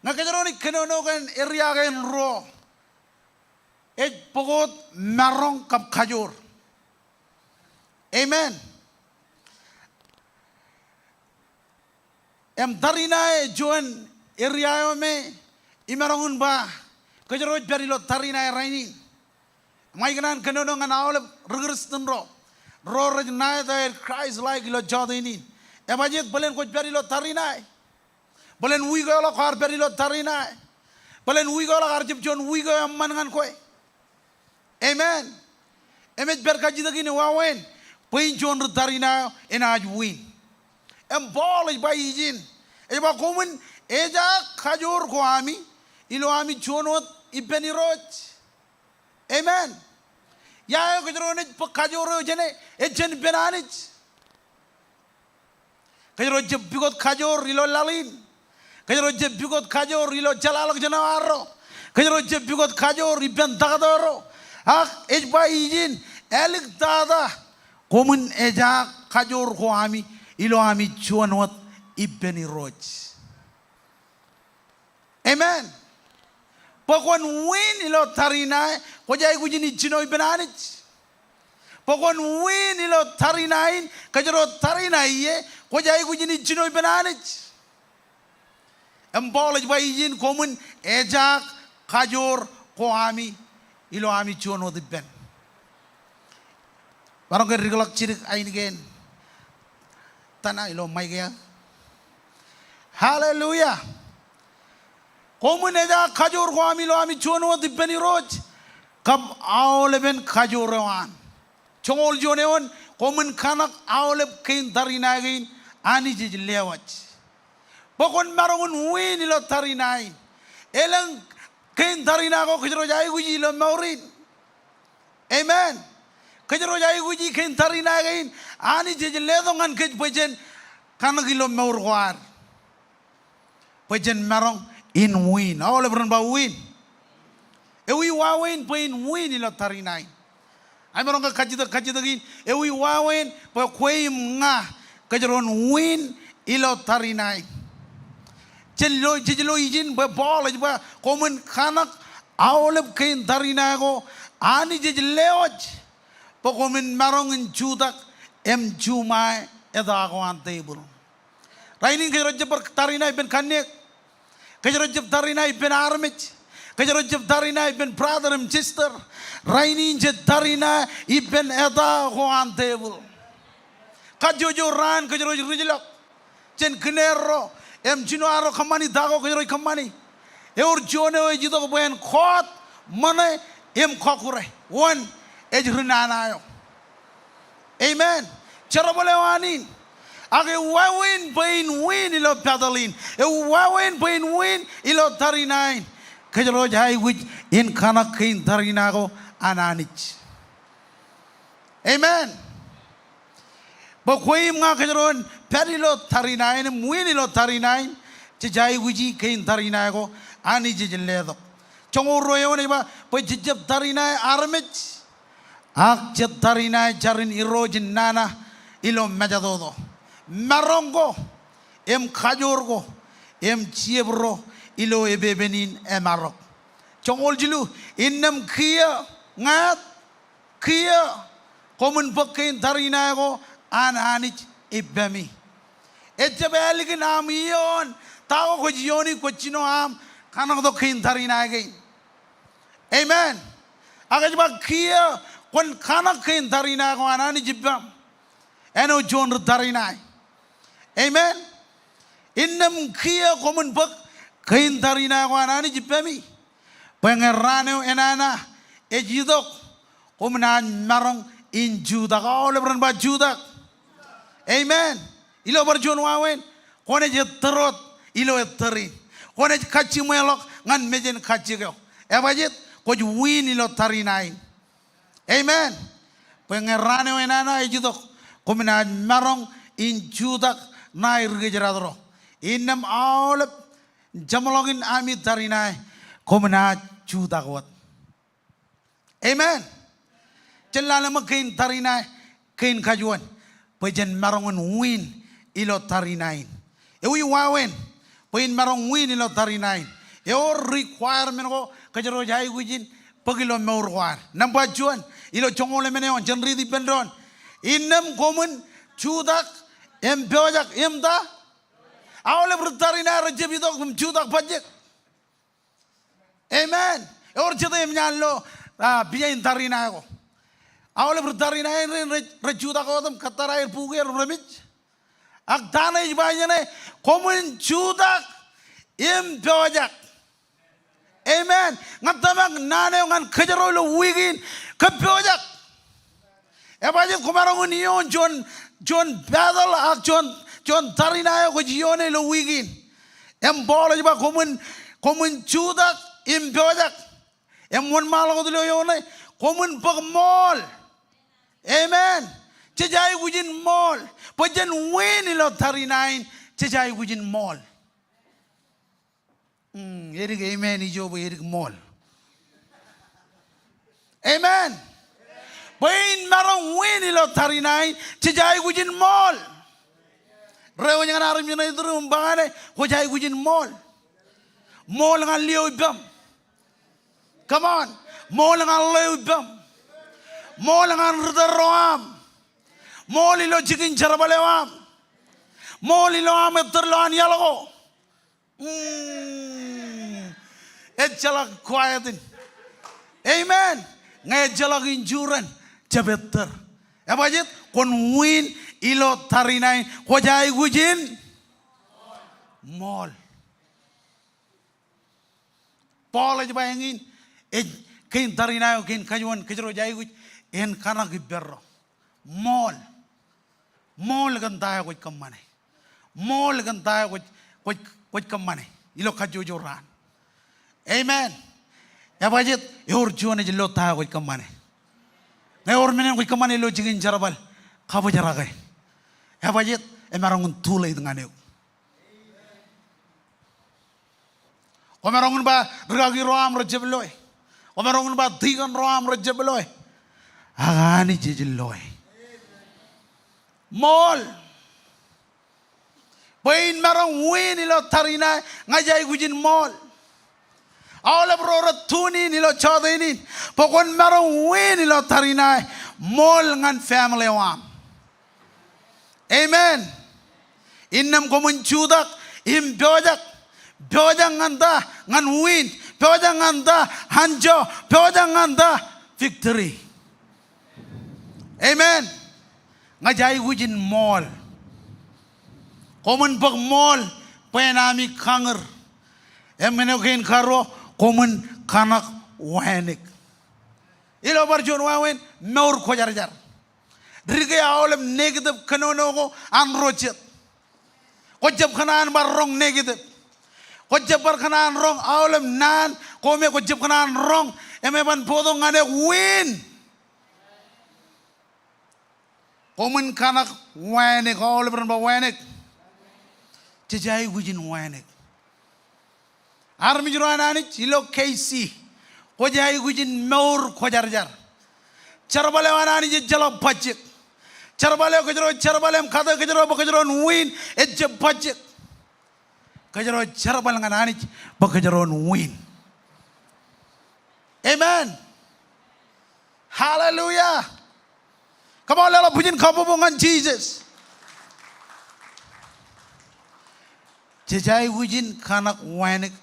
Ñe kōjro naaj kōnono kōn area kein ruo, ej bōk wōt maroñ kab kajoor. Amen. Im tariṇae ej juon area eo me imaroñ in ba kōjro ej pād ilo tariṇae rainin. Im ña ikōṇaan kōnono ñan aolep ri Kristian ro, ro rej ṇa etaer Christ-like ilo jọteen in. Ebajjeet bōlen kwōj pād ilo tariṇae. Bōlen wiik eo ḷọk kwaar pād ilo tariṇae. Bōlen wiik eo ḷọk ear jab juon wiik eo eṃṃan ñan kwe. Amen. Im ej pād kajjitōk in ewāween bwe in juon ri tariṇae eo enaaj win. Im Paul ej ba ijin, ej ba koṃwin ejaak kajoor ko ami ilo ami juon wōt ippān Irooj. Amen. Ia eo kōjro naaj bōk kajoor eo jāne? Ej jān ippān Anij. Kōjro jab pukot kajoor ilo laḷ in. Kōjro jab pukot kajoor ilo jeḷāḷọkjeṇ eo arro. Kōjro jab pukot kajoor ippān taktō ro. Ak ej ba ijin, āliktata koṃwin ejaak kajoor ko ami ilo ami juon wōt ippān Irooj. Amen. Bwe kwōn win ilo tariṇae, kwōj aikuj in ijjino ippān Anij. Bwe kwōn win ilo tariṇae in, kōjro tariṇae ie, kwōj aikuj in ijjino ippān Anij. Im Paul ej ba ijin, koṃwin ejaak kajoor ko ami ilo ami juon wōt ippān. Maroñ ke dikḷọk jidik ainikien tōṇa ilo mic eo. Hallelujah. Koṃwin ejaak kajoor ko ami ilo ami juon wōt ippān Irooj kab aolepen kajoor eo an. Joñoul juon eoon, koṃwin kaṇak aolep kein tariṇae kein Anij ej lewōj. Bwe kwōn maroñ in win ilo tariṇae in. Elōñ kein tariṇae ko kōjro ej aikuji ilo mour in. Amen. Kōjro ej aikuji kein tariṇae kein Anij ej letok ñan kōj bwe jen kaṇak ilo mour ko ad. Bwe jen maroñ in win. Aolep ren ba win. Ewi wāween bwe in win ilo tariṇae in? Ak maroñ ke kajjitōk, kajjitōk in, ewi wāween bwe kwe im ña kōjro en win ilo tariṇae in? Jej lo, jej lo ijin bwe Paul ej ba koṃwin kaṇak aolep kein tariṇae ko Anij ej lewōj bwe koṃwin maroñ in jutak im juṃae eta ko an tebōḷ. Rainin kōjro jab bar tariṇae ippān kanniōk. Kōjro jab tariṇae ippān armej. Kōjro jab tariṇae ippān brother im sister. Rainin jej tariṇae ippān eta ko an tebōḷ. Kajjojo raan kōjro ej rijḷọk jān kine ro im jino arro kōṃṃani ta ko kōjro ej kōṃṃani. Ewōr juon eo ej itok bwe en kọọt, ṃōṇe im kọkkure. Wōn? Ej ri nana eo. Amen. Jerbal eo an in. Ak ewi wāween bwe in win ilo battle in? Ewi wāween bwe in win ilo tariṇae in? Kōjro ej aikuj in kaṇak kein tariṇae ko an Anij. Amen. Bwe kwe im ña kōjro en pād ilo tariṇae in im win ilo tariṇae in, jej aikuji kein tariṇae ko Anij ej letok. Joñoul ruo eoon ej ba bwe jej jab tariṇae armej, ak jej tariṇae jarin Irooj in nana ilo mejatoto. Maroñ ko im kajoor ko im jebro ilo epepen in emarok. Joñoul jilu, innām kiiō, ñāāt, kiiō koṃwin bōk kein tariṇae ko an Anij ippemi. Ejjab ālikin aṃ iioon ta ko kwōj iiooni, kwōj jino aṃ kaṇaktok kein tariṇae kein. Amen. Ak ej ba kiiō kwōn kaṇak kein tariṇae ko an Anij ippem. Āinwōt juon ri tariṇae. Amen. Innām kiiō koṃwin bōk kein tariṇae ko an Anij ippemi. Bwe ñe raan eo enana ej itok, koṃ naaj maroñ in jutak. Aolep ren ba jutak. Amen. Ilo bar juon wāween, kwōnaaj ettōr wōt ilo ettōr in. Kwōnaaj kajjiṃweḷọk ñan mejān kajjik eo. Ebajet? Kwōj win ilo tariṇae in. Amen. Bwe ñe raan eo enana ej itok, koṃ naaj maroñ in jutak ṇae ri kōjdat ro. Innām aolep jeṃḷọkin ami tariṇae, koṃ naaj jutak wōt. Amen. Jen lale ṃōk kein tariṇae kein kajuon bwe jen maroñ in win ilo tariṇae in. Ewi wāween bwe in maroñ win ilo tariṇae in? Ewōr requirement ko kōjro ej aikuj in bōk ilo mour ko ad. Nōṃba juon, ilo joñoul emān eoon, jen riiti ippān doon. Innām koṃwin jutak im pojak im ta? Aolep ri tariṇae rej jab itok im jutak bajjek. Amen. Ewōr jete im ñan lo, ah, pija in tariṇae ko. Aolep ri tariṇae in rej, rej jutak wōt im kōttar aer bukier im remej. Ak ta ṇe ej ba ijeṇe? Koṃwin jutak im pojak. Amen. Ñan tōmak naan eo ñan kōjro ilo wiik in, kōppojak. Ebajjeet kwōmaroñ in ioon juon, juon battle ak juon, juon tariṇae eo kwōj ioone ilo wiik in. Im Paul ej ba koṃwin, koṃwin jutak im pojak. Im wōnṃaanḷọk wōt ilo eoon ṇe, koṃwin bōk ṃool. Amen. Jej aikuj in ṃool. Bwe jen win ilo tariṇae in, jej aikuj in ṃool. Mm, edik amen ijo bwe edik ṃool. Amen. Bwe in maroñ win ilo tariṇae in, jej aikuj in ṃool. Reiwōj ñan armej ṇe ituruṃ im ba ñan e, kwōj aikuj in ṃool. Ṃool ñan lio ippaṃ. Come on. Ṃool ñan ḷeo ippaṃ. Ṃool ñan ri tōl ro aṃ. Ṃool ilo jikin jerbal eo aṃ. Ṃool ilo aṃ ettōr lowaan iaḷ ko. Mm. Ejjeḷọk quiet in. Amen. Ñe ejjeḷọk insurance, jab ettōr. Ebajjeet, kwōn win ilo tariṇae in, kwōj aikuj in ṃool. Paul ej ba eñin, ej, kein tariṇae eo kein kajuon kōjro ej aikuj, en kaṇak ippārro. Ṃool. Ṃool kōn ta eo kwōj kōṃṃane. Ṃool kōn ta eo kwōj, kwōj, kwōj kōṃṃane ilo kajjojo raan. Amen. Ebajjeet, ewōr juon ej lo ta eo kwōj kōṃṃane. Ñe ewōr men eṇ kwōj kōṃṃane ilo jikin jerbal, kabōjrake. Ebajjeet, emaroñ in too late ñan eok. Kwōmaroñ in ba ri kaki ro aṃ rej jab loe. Kwōmaroñ in ba tikōn ro aṃ rej jab loe. Ak Anij ej loe. Ṃool. Bwe in maroñ win ilo tariṇae, ña ij aikuj in ṃool. Aolep ro rej tune in ilo jota in in, bwe kwōn maroñ win ilo tariṇae, ṃool ñan family eo aṃ. Amen. Innām koṃwin jutak im pojak. Pojak ñan ta? Ñan win. Pojak ñan ta? Anjọ. Pojak ñan ta? Victory. Amen. Ña ij aikuj in ṃool. Koṃwin bōk ṃool bwe en ami kañūr. Im men eo kein karuo, koṃwin kaṇak wānōk. Ilo bar juon wāween, mour kwōjarjar. Dike aolep negative kōnono ko an ro jet. Kwō jab kōṇaan bar roñ negative. Kwō jab bar kōṇaan roñ aolep naan ko me kwō jab kōṇaan roñ, im eban bōktok ñan eok win. Koṃwin kaṇak wānōk, aolep ren ba wānōk. Jej aikuj in wānōk. Armej ro an Anij ilo K C, kwōj aikuj in mour kwōjarjar. Jerbal eo an Anij ejjeḷọk bajjek. Jerbal eo kōjro, jerbal im kate kōjro bwe kōjro en win, ejjab bajjek. Kōjro jerbal ñan Anij bwe kōjro en win. Amen. Hallelujah. Come on, leḷọk bwijin kabbokbok ñan Jisōs. Jej aikuj in kaṇak wānōk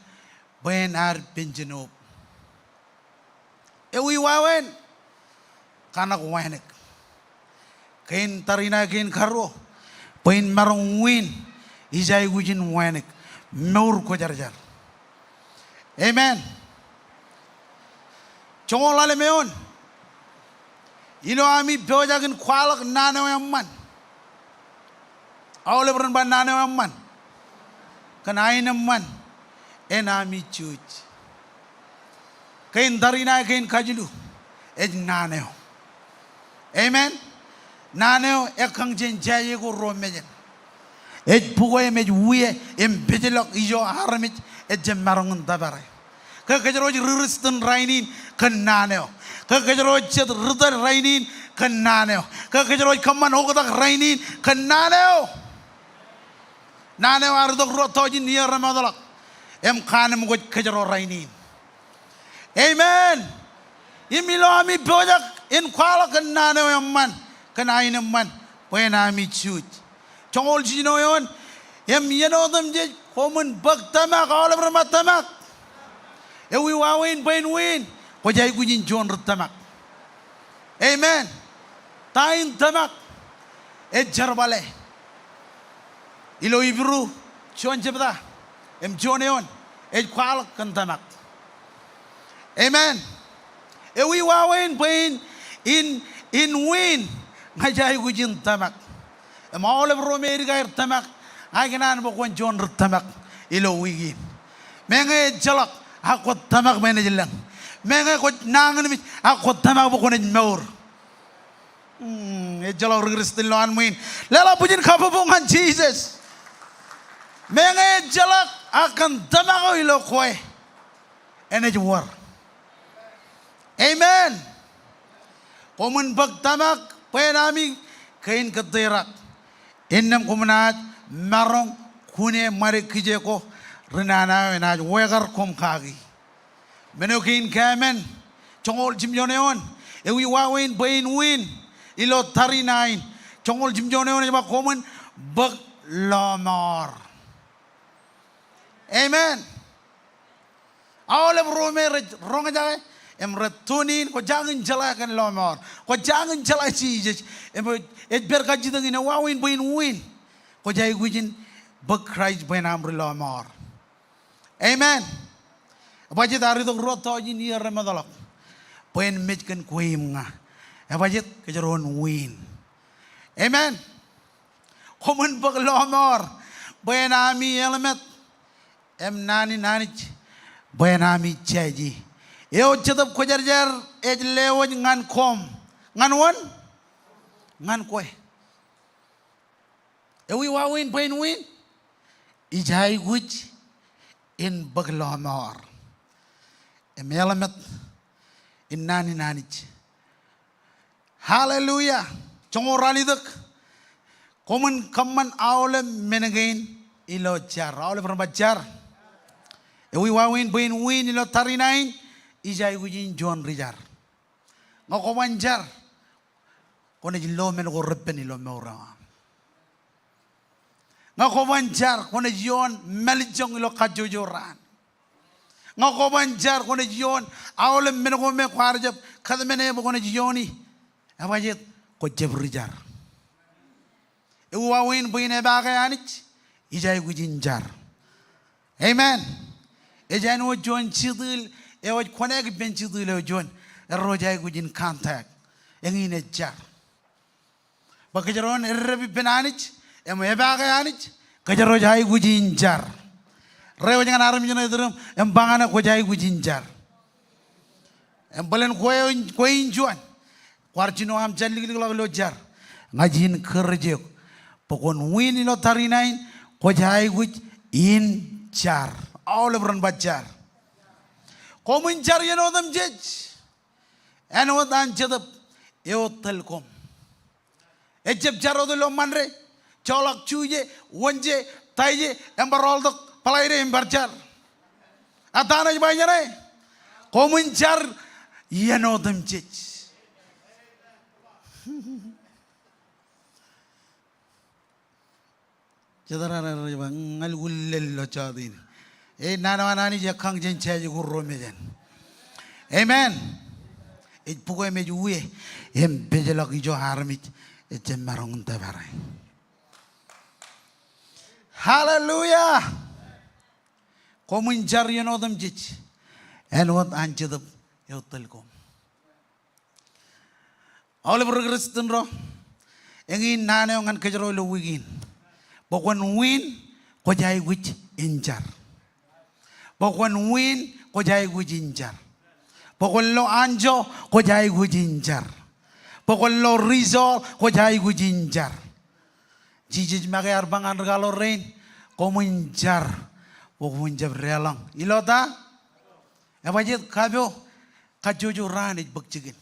bwe en ad penjānwōb. Ewi wāween? Kaṇak wānōk. Kein tariṇae kein karuo, bwe in maroñ win, ij aikuj in wānōk. Mour kwōjarjar. Amen. Joñoul ḷalem eoon. Ilo ami pojak in kwaḷọk naan eo eṃṃan. Aolep ren ba naan eo eṃṃan. Kōn aenōṃṃan en ami jouj. Kein tariṇae kein kajilu ej naan eo. Amen. Naan eo ekkañ jān jāje ko ruo mejān. Ej bukwe im ej wie im pejlọk ijo armej ejjab maroñ in tōpare. Ke kōjro ej ri Kristen rainin kōn naan eo? Ke kōjro ej jet ri tōl rainin kōn naan eo? Ke kōjro ej kōṃṃan oktak rainin kōn naan eo? Naan eo ear itok ruo tọujin iiō remootḷọk im kaanemkwōj kōjro rainin. Amen. Im ilo ami pojak in kwaḷọk kōn naan eo eṃṃan, kōn aenōṃṃan, bwe en ami jouj. Joñoul jiljino eoon, im iien otemjej koṃwin bōk tōmak, aolep ren ba tōmak. Ewi wāween bwe en win? Kwōj aikuj in juon ri tōmak. Amen. Ta in tōmak? Ej jerbale. Ilo Hibru juon jebta im juon eoon ej kwaḷọk kōn tōmak. Amen. Ewi wāween bwe in, in, in win ña ij aikuj in tōmak. Im aolep ro me edik aer tōmak, ña ikōṇaan bwe kwōn juon ri tōmak ilo wiik in. Meñe ejjeḷọk, ak kwōj tōmak bwe enaaj lōñ. Meñe kwōj nañinmej, ak kwōj tōmak bwe kwōnaaj mour. Hmm, ejjeḷọk ri Kristian ilo an ṃwiin. Leḷọk bwijin kabbokbok ñan Jisōs. Meñe ejjeḷọk ak kōn tōmak eo ilo kwe, enaaj wōr. Amen. Koṃwin bōk tōmak bwe en ami kein kōtterak. Innām koṃ naaj maroñ kune ṃade kije ko ri nana eo enaaj wekar koṃ kaki. Men eo kein kāmen, joñoul jimjuon eoon, ewi wāween bwe in win ilo tariṇae in? Joñoul jimjuon eoon ej ba koṃwin bōk lọmọọr. Amen. Aolep ro me rej roñjake im rej tune in, kwō jañin jeḷā kōn lọmọọr. Kwō jañin jeḷā Jisōs. Im ej pād kajjitōk in, ewi wāween bwe in win? Kwōj aikuj in bōk Kraist bwe en aṃ ri lọmọọr. Amen. Ebajjeet, ear itok ruo tọujin iiō remootḷọk bwe en mej kōn kwe im ña. Ebajjeet? Kōjro en win. Amen. Koṃwin bōk lọmọọr bwe en ami helmet, im naan in Anij bwe en ami jaje. Eo Jetōb Kwōjarjar ej lewōj ñan koṃ. Ñan wōn? Ñan kwe. Ewi wāween bwe in win? Ij aikuj in bōk lọmọọr im helmet in naan in Anij. Hallelujah. Joñoul ralitōk, koṃwin kōṃṃan aolep men kein ilo jar. Aolep ren ba jar. Ewi wāween bwe in win ilo tariṇae in? Ij aikuj in juon ri jar. Ñe kwō ban jar, kwōnaaj lo men ko repen ilo mour eo aṃ. Ñe kwō ban jar, kwōnaaj ioon mālejjoñ ilo kajjojo raan. Ñe kwō ban jar, kwōnaaj ioon aolep men ko me kwaar jab kōtmāne bwe kwōnaaj iooni. Ebajjeet? Kwōj jab ri jar. Ewi wāween bwe in epaake Anij? Ij aikuj in jar. Amen. Ej āinwōt juon jitōl eo ej connect ippān jitōl eo juon. Erro ej aikuj in contact. Eñin ej jar. Bwe kōjro en eddep ippān Anij im epaake Anij, kōjro ej aikuj in jar. Reiwōj ñan armej ṇe iturūṃ im ba ñane, kwōj aikuj in jar. Im bōlen kwe in, kwe in juon, kwaar jino aṃ jar liklikḷọk ilo jar. Ña ij encourage eok bwe kwōn win ilo tariṇae in, kwōj aikuj in jar. Aolep ren ba jar. Koṃwin jar iien otemjej. Āinwōt an Jetōb eo tōl koṃ. Ejab jar wōt ilo Ṃande, joḷọk Juje, Wōnje, Taije, im bar ḷotak Bōḷaide im bar jar. Etan ej ba ijeṇe? Koṃwin jar iien otemjej. Jet raar rej ba ña ij lukkuun lel ilo jota in. E, naan eo an Anij ekañ jān jāje ko ruo mejān. Amen. Ej bukwe im ej uwe im pejḷọk ijo armej ejjab maroñ in tōpare. Hallelujah. Koṃwin jar iien otemjej āinwōt an Jetōb eo tōl koṃ. Aolep ri Kristian ro, eñin naan eo ñan kōjro ilo wiik in. Bwe kwōn win, kwōj aikuj in jar. Bwe kwōn win, kwōj aikuj in jar. Bwe kwōn lo anjọ, kwōj aikuj in jar. Bwe kwōn lo result, kwōj aikuj in jar. Jisōs make ear ba ñan ri kaḷoor rein, koṃwin jar bwe koṃwin jab deḷọñ. Ilo ta? Ebajjeet? Kapo kajjojo raan ej bōk jikin.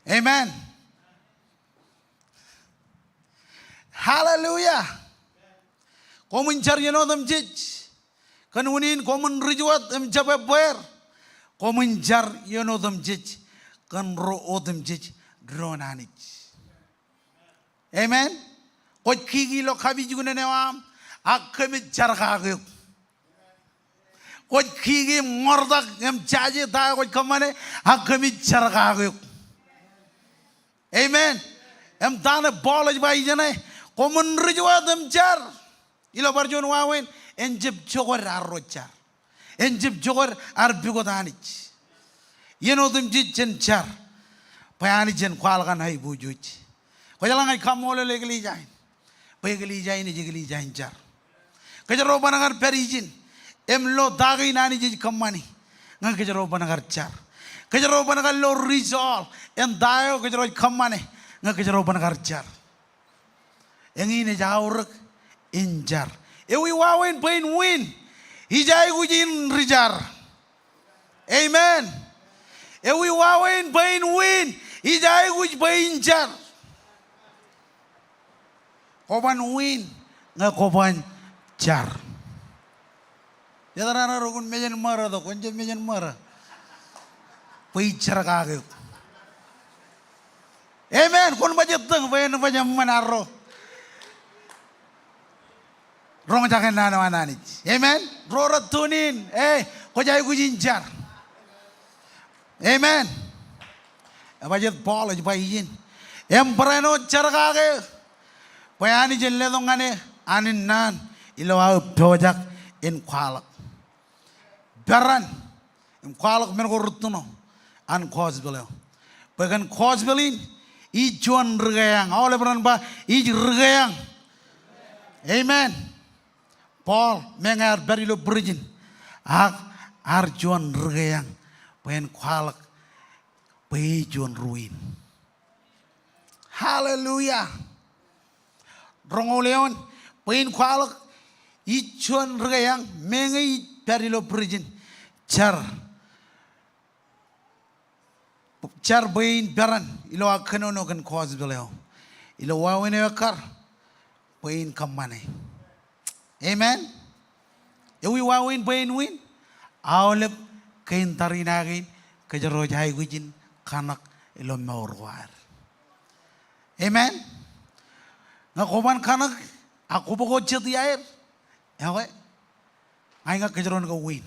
Amen. Hallelujah. Koṃwin jar iien otemjej. Kōn unin koṃwin ri juwat im jab ebbeer. Koṃwin jar iien otemjej kōn ro otemjej doon Anij. Amen. Kwōj kiki ilo kapijuknen eo aṃ ak kōmij jar kake eok. Kwōj kiki im ṃortak im jāje ta eo kwōj kōṃṃane ak kōmij jar kake eok. Amen. Im ta ṇe Paul ej ba ijeṇe, koṃwin ri juwat im jar. Ilo bar juon wāween, en jab jokwe arro jar. En jab jokwe ad pukot Anij. Iien otemjej jen jar bwe Anij en kwaḷọk an aiboojoj. Kwōjeḷā ña ij kaṃṃoolol eklejia in bwe eklejia in ej eklejia in jar. Kōjro ban kar pād ijin im lo ta kein Anij ej kōṃṃani ñe kōjro ban kar jar. Kōjro ban kar lo result in ta eo kōjro ej kōṃṃane ñe kōjro ban kar jar. Eñin ej aorōk in jar. Ewi wāween bwe in win? Ij aikuj in ri jar. Amen. Ewi wāween bwe in win? Ij aikuj bwe in jar. Kwō ban win ñe kwō ban jar. Etaraan ro kwōn mejān ṃōra tok, kwōn jab mejān ṃōra. Bwe ij jar kake eok. Amen. Kwōn baj ettōñ bwe en baj eṃṃan arro roñjake naan eo an Anij. Amen. Ro rej tune in, e, kwōj aikuj in jar. Amen. Ebajjeet Paul ej ba ijin, im barāinwōt jar kake bwe Anij en letok ñan e an naan ilo aō pojak in kwaḷọk. Peran im kwaḷọk men ko rūttoṇo an gospel eo. Bwe kōn gospel in ij juon rūkōjām. Aolep ren ba ij rūkōjām. Amen. Paul, meñe ear pād ilo prison, ak ear juon rūkōjām bwe en kwaḷọk bwe e juon ri-win. Hallelujah. Roñoul eoon, bwe in kwaḷọk ij juon rūkōjām meñe ij pād ilo prison. Jar. Jar bwe in peran ilo aō kōnono kōn gospel eo. Ilo wāween eo ekkar bwe in kōṃṃane. Amen. Ewi wāween bwe in win? Aolep kein tariṇae kein kōjro ej aikuj in kōṇak ilo mour ko ad. Amen. Ñe kwō ban kōṇak ak kwō bōk jet iaer, ekwe, ña ij ñak kōjro en ke win.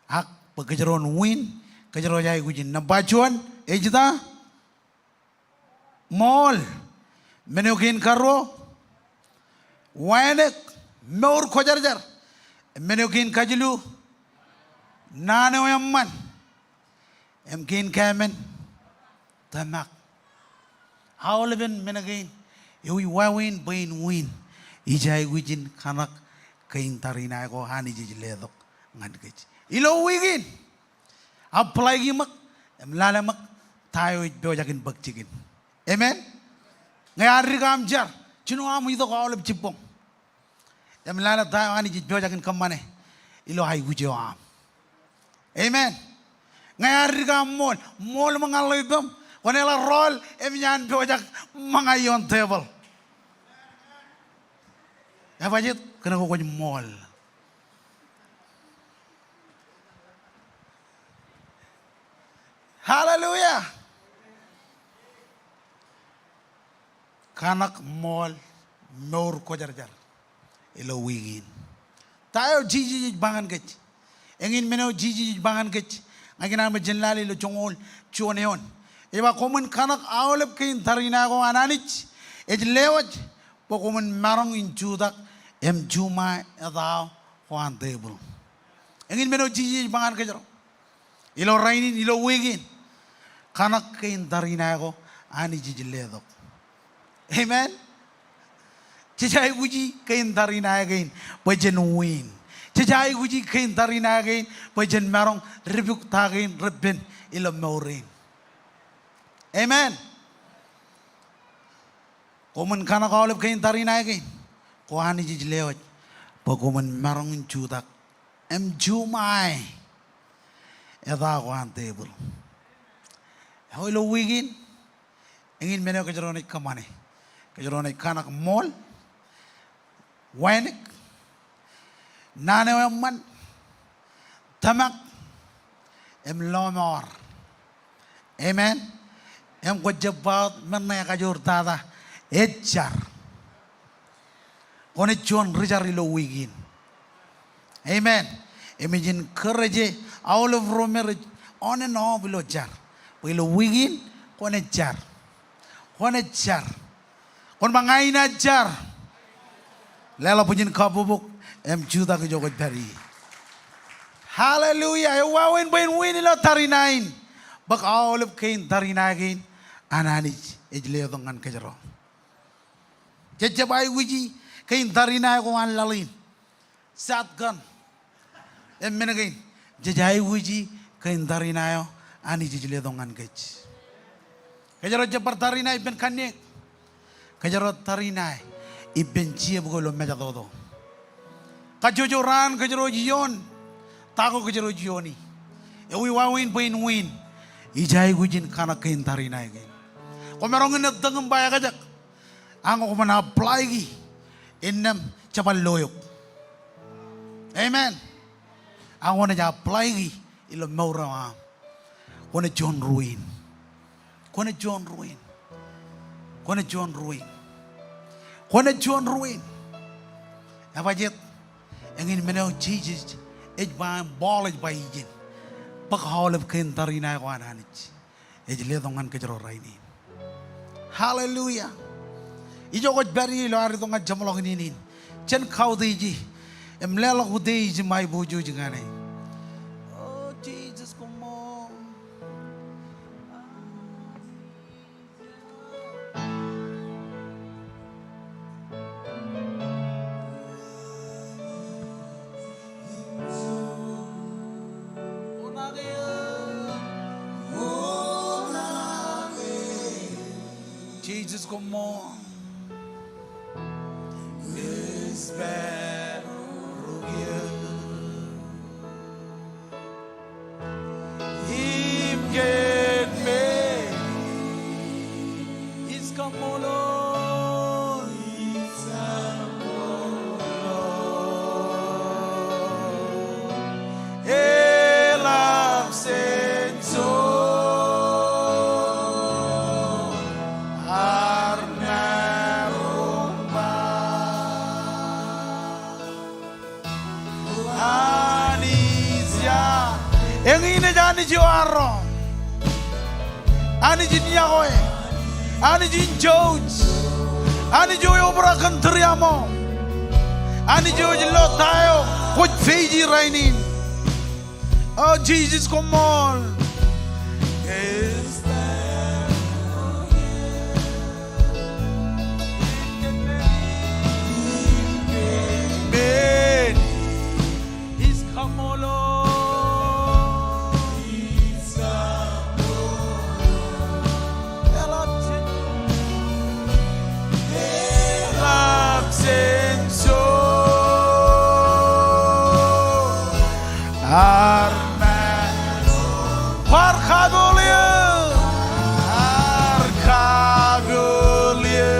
Ak bwe kōjro en win, kōjro ej aikuj in. Nōṃba juon, ej ta? Ṃool. Men eo kein karuo? Wānōk, mour kwōjarjar. Men eo kein kajilu? Naan eo eṃṃan. Im kein kāmen? Tōmak. Aolepen men kein, ewi wāween bwe in win? Ij aikuj in kōṇak kein tariṇae ko Anij ej letok ñan kōj. Ilo wiik in, apply ṃōk im lale ṃōk ta eo ej pojak in bōk jikin. Amen. Ñe ear dik aṃ jar, jino aṃ itok aolep jibboñ im lale ta eo Anij ej pojak in kōṃṃane ilo aikuj eo aṃ. Amen. Ñe ear dik aṃ ṃool, ṃool ṃōk ñan ḷeo ippem, kwōn eḷak rọọl im iaan pojak ṃōñā ioon tebōḷ. Ebajjeet? Kōnke kwōj ṃool. Hallelujah. Kōṇak ṃool mour kwōjarjar ilo wiik in. Ta eo Jisōs ej ba ñan kōj? Eñin men eo Jisōs ej ba ñan kōj. Ña ikōṇaan bwe jen lale ilo joñoul juon eoon. Ej ba, koṃwin kōṇak aolep kein tariṇae ko an Anij ej lewōj, bwe koṃwin maroñ in jutak im juṃae etaō ko an tebōḷ. Eñin men eo Jisōs ej ba ñan kōjro ilo rainin, ilo wiik in. Kōṇak kein tariṇae ko Anij ej letok. Amen. Jej aikuji kein tariṇae kein bwe jen win. Jej aikuji kein tariṇae kein bwe jen maroñ dipuk ta kein repen ilo mour in. Amen. Koṃwin kōṇak aolep kein tariṇae kein ko Anij ej lewōj, bwe koṃwin maroñ in jutak im juṃae etaō ko an tebōḷ. Eo, ilo wiik in, eñin men eo kōjro naaj kōṃṃane. Kōjro naaj kōṇak ṃool, wānōk, naan eo eṃṃan, tōmak, im lọmọọr. Amen. Im kwōj jab ba wōt men ṇe ekajoor tata, ej jar. Kwōnaaj juon ri jar ilo wiik in. Amen. Im ij encourage aolep ro me rej on and off ilo jar, bwe ilo wiik in kwōnaaj jar. Kwōnaaj jar. Kwōn ba, ña inaaj jar. Leḷọk bwijin kabbokbok im jutak ijo kwōj pād ie. Hallelujah. Ewāween bwe in win ilo tariṇae in. Bōk aolep kein tariṇae kein an Anij ej letok ñan kōjro. Jej jab aikuji kein tariṇae ko an laḷ in. Sat kōn. Im men kein. Jej aikuji kein tariṇae eo Anij ej letok ñan kōj. Kōjro jab bar tariṇae ippān kanniōk. Kōjro tariṇae ippān jab ko ilo mejatoto. Kajjojo raan kōjro ej ioon ta ko kōjro ej iooni. Ewi wāween bwe in win. Ij aikuj in kaṇak kein tariṇae kein. Kwōmaroñ in ettōñ im ba ekjak. Ak kwōmaroñ in apply ki innām jeban lo eok. Amen. Ak kwōnaaj apply ki ilo mour eo aṃ. Kwōnaaj juon ruo in. Kwōnaaj juon ruo in. Kwōnaaj juon ruo in. Kwōnaaj juon ruo in. Ebajeet, eñin men eo Jisōs ej ba, Paul ej ba ijin. Bōk aolep kein tariṇae ko an Anij ej letok ñan kōjro rainin. Hallelujah. Ijo kwōj pād ie ilo ad itok ñan jeṃḷọkin in in. Jen kautiej e im leḷọk utiej im aiboojoj ñan e. O Jisōs, koṃṃool. Jisōs, koṃṃool. Im kōn me ij kaṃṃoolol. Eḷap senso ar maroñ ba. Anij eo. Eñin ej Anij eo arro. Anij in iọkwe. Anij in jouj. Anij eo eobrak kōn tūriaṃo. Anij eo ej lo ta eo kwōj face e rainin. O Jisōs, koṃṃool. Ar maroñ. Kwaar kapool eō. Kwaar kapool eō.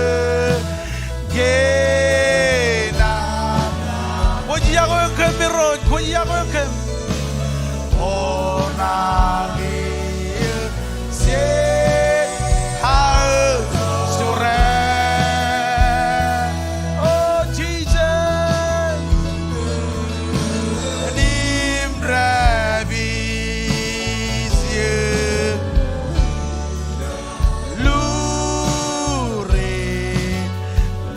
Kōn aṃ. Kwōj iọkwe kōm Irooj, kwōj iọkwe kōm. Oṇaake eō. Sed aō sure. O Jisōs. Im dāpij eō. Lure,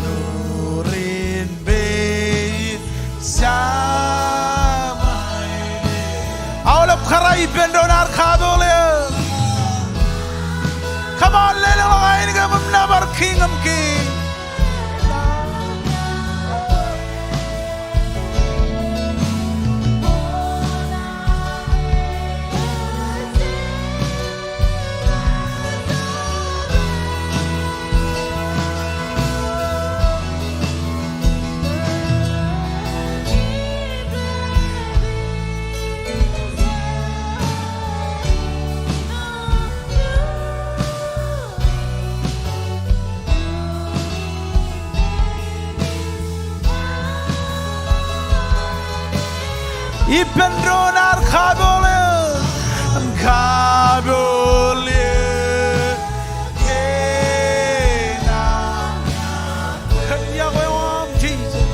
lure in peiṃ. Aolep kōrā ippān doon ad kapool eō. Come on, lelōñḷọk ainikien im nōbar Kiiñ in kiiñ. Ippān doon ad kapool eō. Kapool eō. Kōn aṃ. Kōn iọkwe eo aṃ, Jisōs.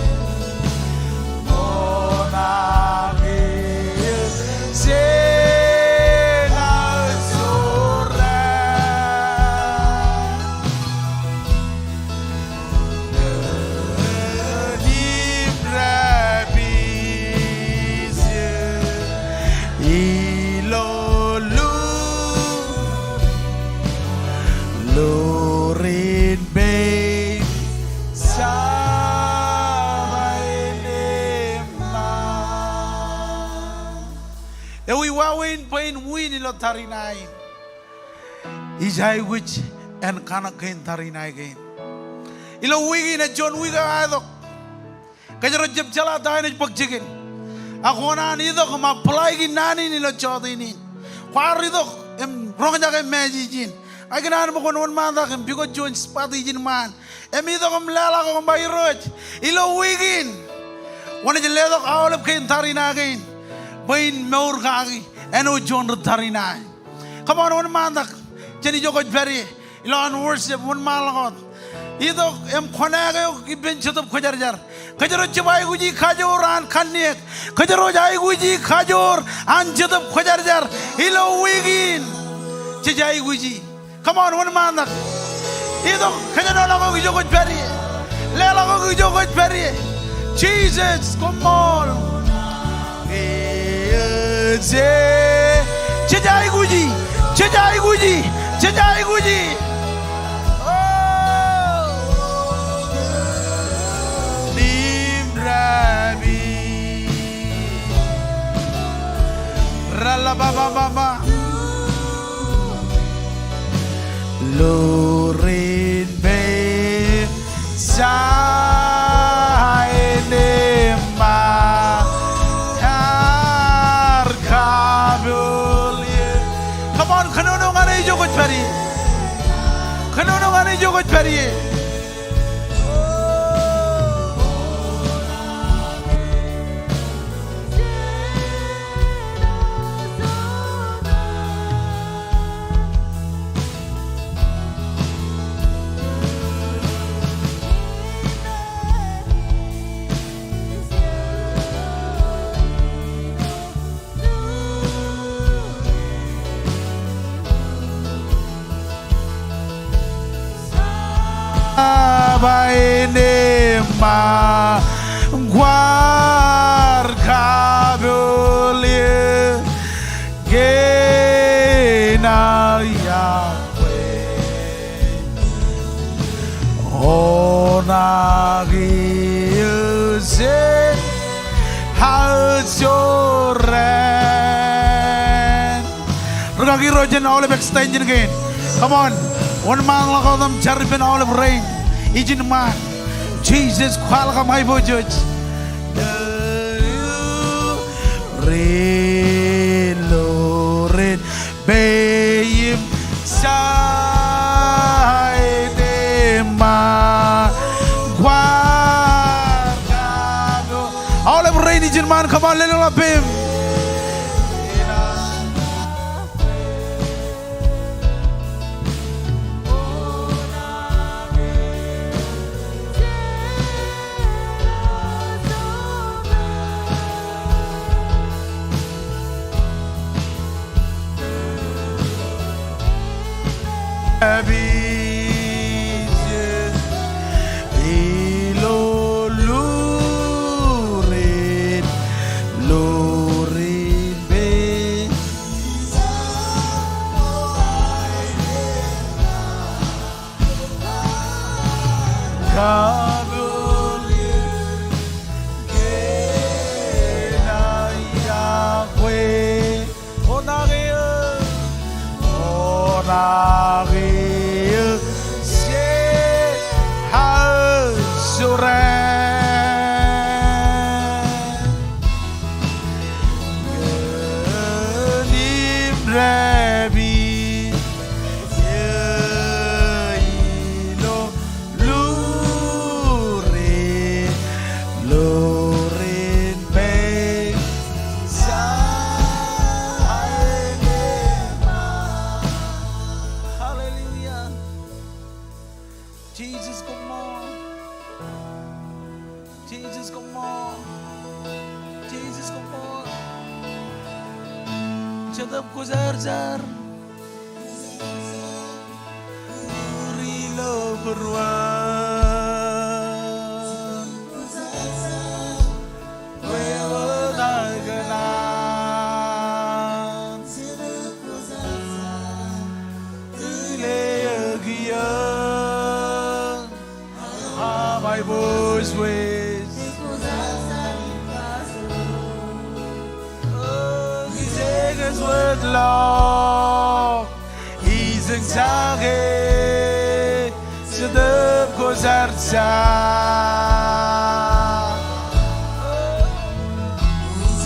wiin ilo tariṇae in. Ij aikuj en kaṇak kein tariṇae kein. Ilo wiik in ej juon wiik eo aetok. Kōjro jab jeḷā ta eṇ ej bōk jikin. Ak kōṇaan itok im apply-ki naan in ilo jota in. Kwaar itok im roñjake message in. Ak ikōṇaan bwe kwōn wōnṃaantak im pukot juon spot ijin ṃaan. Im itok im leḷọk bwe Irooj, ilo wiik in kwōnaaj letok aolep kein tariṇae kein bwe in mour kaki āinwōt juon ri tariṇae. Come on, wōnṃaantak. Jen ijo kwōj pād ie. Ilowaan worship, wōnṃaanḷọk wōt. Itok im kōṇaan eok ippān Jetōb Kwōjarjar. Kōjro jab aikuji kajoor an kanniōk. Kōjro aikuji kajoor an Jetōb Kwōjarjar. Ilo wiik in jej aikuji. Come on, wōnṃaantak. Itok, kōjro leḷọk eok ijo kwōj pād ie. Leḷọk eok ijo kwōj pād ie. Jesus, koṃṃool. Jej aikuji, jej aikuji, jej aikuji. Oh. Im rabi. Ralabababa. Ḷoor in pein Sain im ṃaar kapool ie. Come on, kōnono ñan e ijo kwōj pād ie. Kōnono ñan e ijo kwōj pād ie. Sain im ṃaar kwaar kapool ie. Kein aō Yahweh. Oṇaak eō ej aōjuren. Rūkaki ro jān aolep extension kein. Come on. Wōnṃaanḷọk wōt im jar ippān aolep rein ijin ṃaan. Jesus, kwaḷọk aṃ aiboojoj. Ri ḷoor in pein Sain im ṃaar kwaar kapool. Aolep rein ijin ṃaan, come on, lelōñḷọk peim. Ilo ḷoor in, ḷoor in pein Kapool ie kein aō Yahweh. Oṇaak eō, oṇaak eō ej aōjuren. Kōn im dāpij eō ilo ḷoor in, ḷoor in pein Sain im ṃaar. Hallelujah. Jesus, koṃṃool. Jesus, koṃṃool. Jesus, koṃṃool. Jetōb Kwōjarjar. Ri ilo būruon. Kwe wōt aō kōṇaan. Tile eō kiiō. Aṃ aiboojoj. O, kijeek ej Wōtlọk, ijeñjake, Jetōb Kwōjarjar.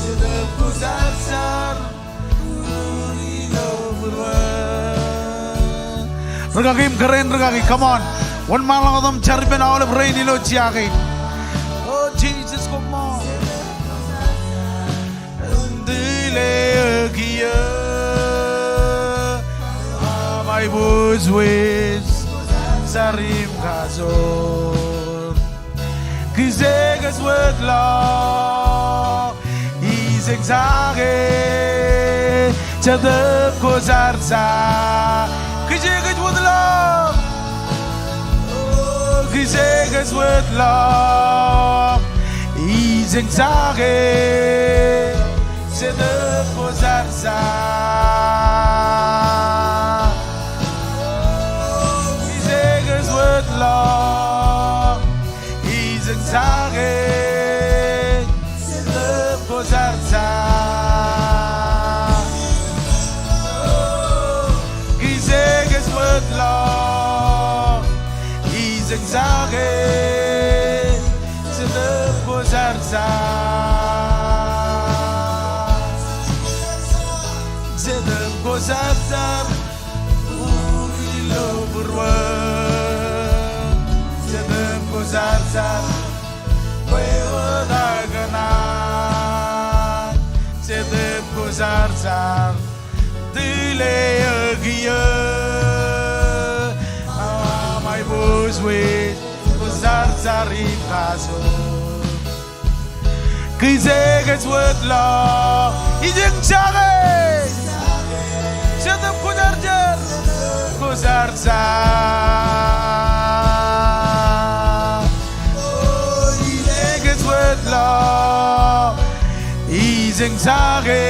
Jetōb Kwōjarjar. Rūkaki im kōrā in rūkaki, come on. Wōnṃaanḷọk wōt im jar ippān aolep rein ilo jea kein. O Jisōs, come on. Āinwōt eo, Ama, ibōjwōj, jar im kajoor. Kōjekōj wōtlọk, ijeñjake, Jetōb Kwōjarjar. Kōjekōj wōtlọk. Kōjekōj wōtlọk, ijeñjake, Jetōb Kwōjarjar. Kōjekōj wōtlọk, ijeñjake, Jetōb Kwōjarjar. Kōjekōj wōtlọk, ijeñjake, Jetōb Kwōjarjar. Jetōb Kwōjarjar. Ilo būruō, Jetōb Kwōjarjar, bwe wōt aō kōṇaan, Jetōb Kwōjarjar, tile eō kiiō, Ama, ibōjwōj, kwōjarjar im kajoor. Kōjekōj wōtlọk, ijeñjake, Jetōb Kwōjarjar, Kwōjarjar. Kōjekōj wōtlọk, ijeñjake,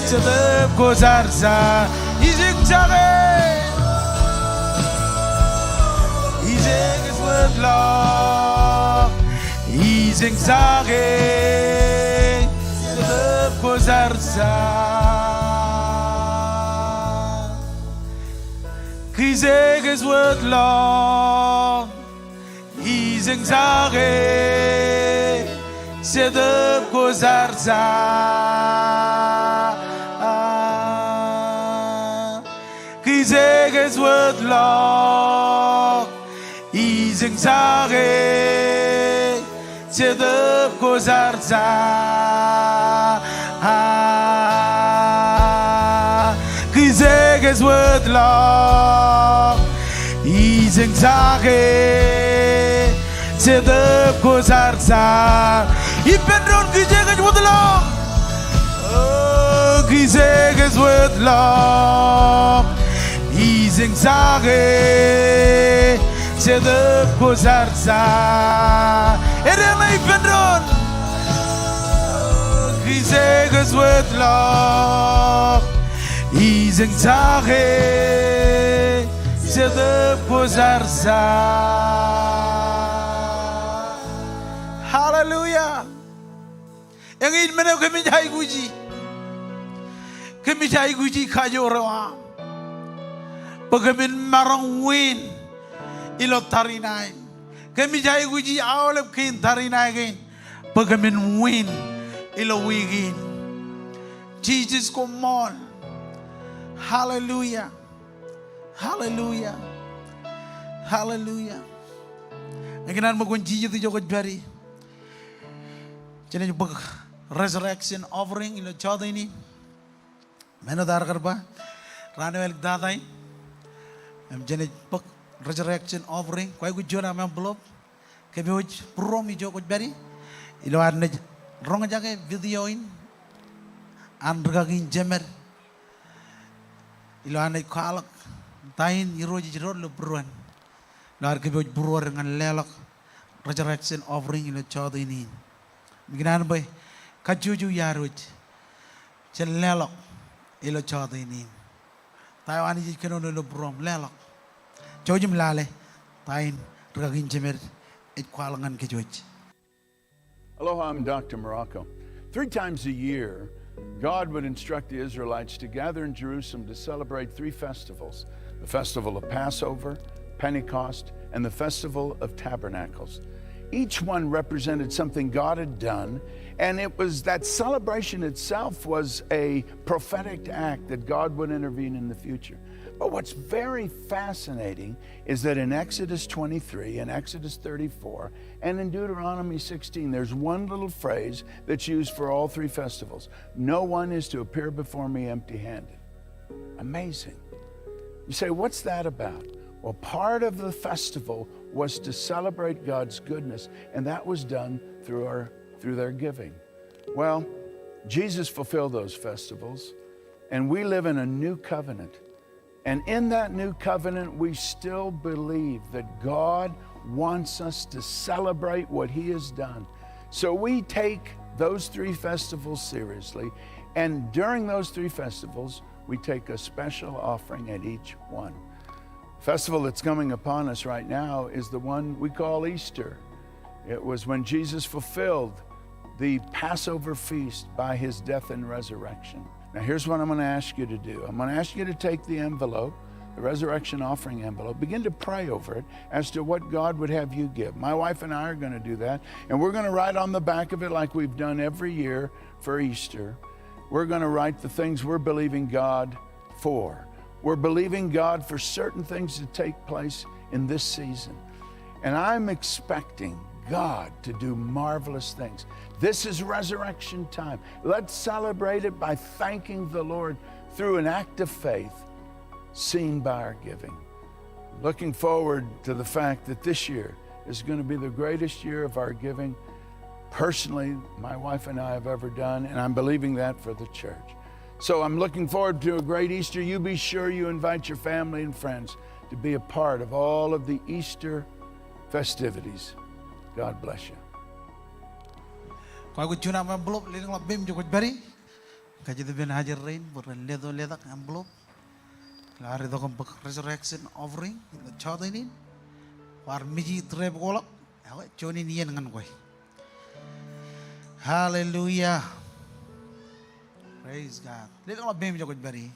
Jetōb Kwōjarjar, ijeñjake. Kōjekōj wōtlọk, ijeñjake, Jetōb Kwōjarjar. Kōjekōj wōtlọk, ijeñjake, Jetōb Kwōjarjar. Kōjekōj wōtlọk, ijeñjake, Jetōb Kwōjarjar. Kōjekōj wōtlọk, ijeñjake, Jetōb Kwōjarjar. Ippān doon, kōjekōj wōtlọk. O, kōjekōj wōtlọk, ijeñjake, Jetōb Kwōjarjar. Edeṇ ṇe ippān doon. Kōjekōj wōtlọk, ijeñjake, Jetōb Kwōjarjar. Hallelujah. Eñin men eo kōmij aikuji. Kōmij aikuji kajoor eo aṃ bwe kōmin maroñ win ilo tariṇae in. Kōmij aikuji aolep kein tariṇae kein bwe kōmin win ilo wiik in. Jisōs, koṃṃool. Hallelujah. Hallelujah. Hallelujah. Ikōṇaan bwe kwōn jijet ijo kwōj pād ie. Jenaaj bōk resurrection offering ilo jota in. Men eo ear kar ba, raan eo āliktata in, im jenaaj bōk resurrection offering. Kwōj aikuj juon aṃ envelope. Kōpooj būruōṃ ijo kwōj pād ie. Ilo ad naaj roñjake video in an rūkaki in jemed, ilo ad naaj kwaḷọk ta in Irooj ej doon ilo būruon. Ilo ad kōpooj būruod ñan leḷọk resurrection offering ilo jota in. Im ikōṇaan bwe kajjojo iaad wōj jen leḷọk ilo jota in. Ta eo Anij ej kōnono ilo būruōṃ, leḷọk. Jouj im lale ta in rūkaki in jemed ej kwaḷọk ñan kōj wōj. Aloha, I'm Doctor Morocco. Three times a year, God would instruct the Israelites to gather in Jerusalem to celebrate three festivals: the festival of Passover, Pentecost, and the festival of Tabernacles. Each one represented something God had done, and it was, that celebration itself was a prophetic act that God would intervene in the future. But what's very fascinating is that in Exodus twenty-three, in Exodus thirty-four, and in Deuteronomy sixteen, there's one little phrase that's used for all three festivals: "No one is to appear before me empty-handed." Amazing. You say, "What's that about?" Well, part of the festival was to celebrate God's goodness, and that was done through our, through their giving. Well, Jesus fulfilled those festivals, and we live in a new covenant. And in that new covenant, we still believe that God wants us to celebrate what he has done. So we take those three festivals seriously, and during those three festivals, we take a special offering at each one. Festival that's coming upon us right now is the one we call Easter. It was when Jesus fulfilled the Passover feast by his death and resurrection. Now, here's what I'm gonna ask you to do. I'm gonna ask you to take the envelope, the resurrection offering envelope, begin to pray over it as to what God would have you give. My wife and I are gonna do that, and we're gonna write on the back of it, like we've done every year for Easter, we're gonna write the things we're believing God for. We're believing God for certain things to take place in this season. And I'm expecting God to do marvelous things. This is resurrection time. Let's celebrate it by thanking the Lord through an act of faith seen by our giving. Looking forward to the fact that this year is gonna be the greatest year of our giving, personally, my wife and I have ever done, and I'm believing that for the church. So I'm looking forward to a great Easter. You be sure you invite your family and friends to be a part of all of the Easter festivities. God bless you. Kwōj juon aṃ envelope, leḷọk ḷọk peiṃ ijo kwōj pād ie. Kajjitōk ippān ajri rein bwe ren letok letak envelope. Ilo ad itok im bōk resurrection offering ilo jota in. Kwaar miji trip ko ḷọk, ekwe juon in iien ñan kwe. Hallelujah. Praise God. Leḷọk ḷọk peiṃ ijo kwōj pād ie.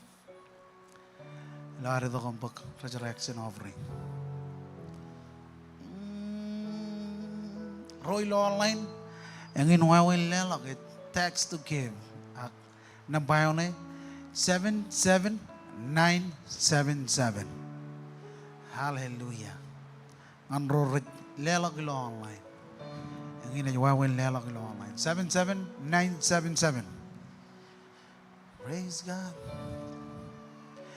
Ilo ad itok im bōk resurrection offering. Mm, ro ilo online, eñin wāween leḷọk e text to give. Ak nōṃba eo ṇe, seven seven nine seven seven. Hallelujah. Ñan ro rej leḷọk ilo online, eñin ej wāween leḷọk ilo online. Seven seven nine seven seven. Praise God.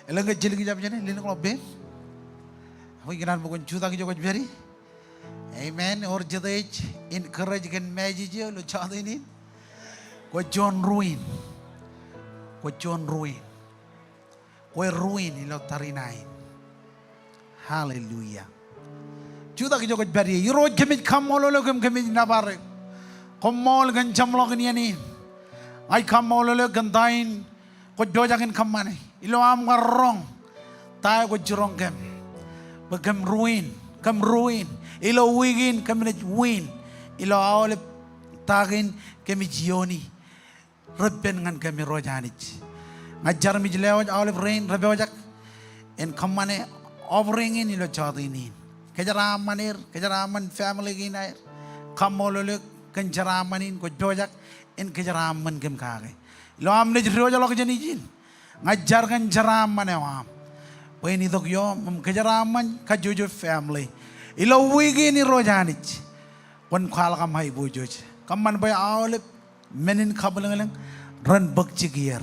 Elōñ ke jidik ijab jāne, leḷọk ḷọk peiṃ. Ak ikōṇaan bwe kwōn jutak ijo kwōj pād ie. Amen. Ewōr jet ej encourage kōn message eo ilo jota in. Kwōj juon ruin. Kwōj juon ruin. Kwe ruin ilo tariṇae in. Hallelujah. Jutak ijo kwōj pād ie. Irooj, kōmij kaṃṃoolol eok im kōmij nōbar eok. Koṃṃool kōn jeṃḷọkin iien in. Ña ij kaṃṃoolol eok kōn ta in kwōj pojak in kōṃṃane ilo aṃ kar roñ ta eo kwōj jiroñ kōm. Bwe kōm ruin, kōm ruin. Ilo wiik in kōm naaj win ilo aolep ta kein kōmij iioni repen ñan kōm Irooj Anij. Ña ij jar im ij lewōj aolep rein rej pojak in kōṃṃane offering in ilo jota in. Kōjeraaṃṃan er, kōjeraaṃṃan family kein aer. Kaṃṃoolol eok kōn jeraaṃṃan in kwōj pojak in kōjeraaṃṃan kōm kake. Ilo am naaj diwōjḷọk jān ijin, ña ij jar kōn jeraaṃṃan eo aṃ bwe en itok ioom im kōjeraaṃṃan kajjojo family ilo wiik in Irooj Anij. Kwōn kwaḷọk aṃ aiboojoj. Kōṃṃan bwe aolep men in kabwilōñlōñ ren bōk jikier.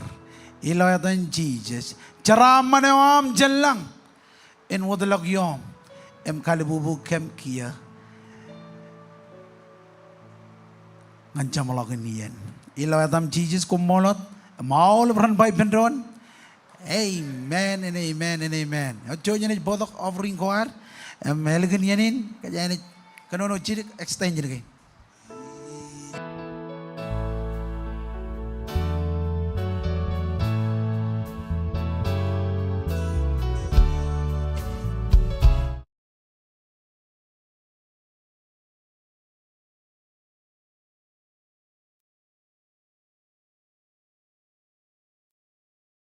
Ilo etan Jisōs. Jeraaṃṃan eo aṃ jān lañ en wōtlọk ioom im kalbubu kōm kiiō ñan jeṃḷọkin iien. Ilo etaṃ Jisōs, koṃṃool wōt. Im aolep ren ba ippān doon, amen and amen and amen. Eo, jouj im bōktok offering ko ad im ālikin iien in, kōj naaj kōnono jidik extension kein.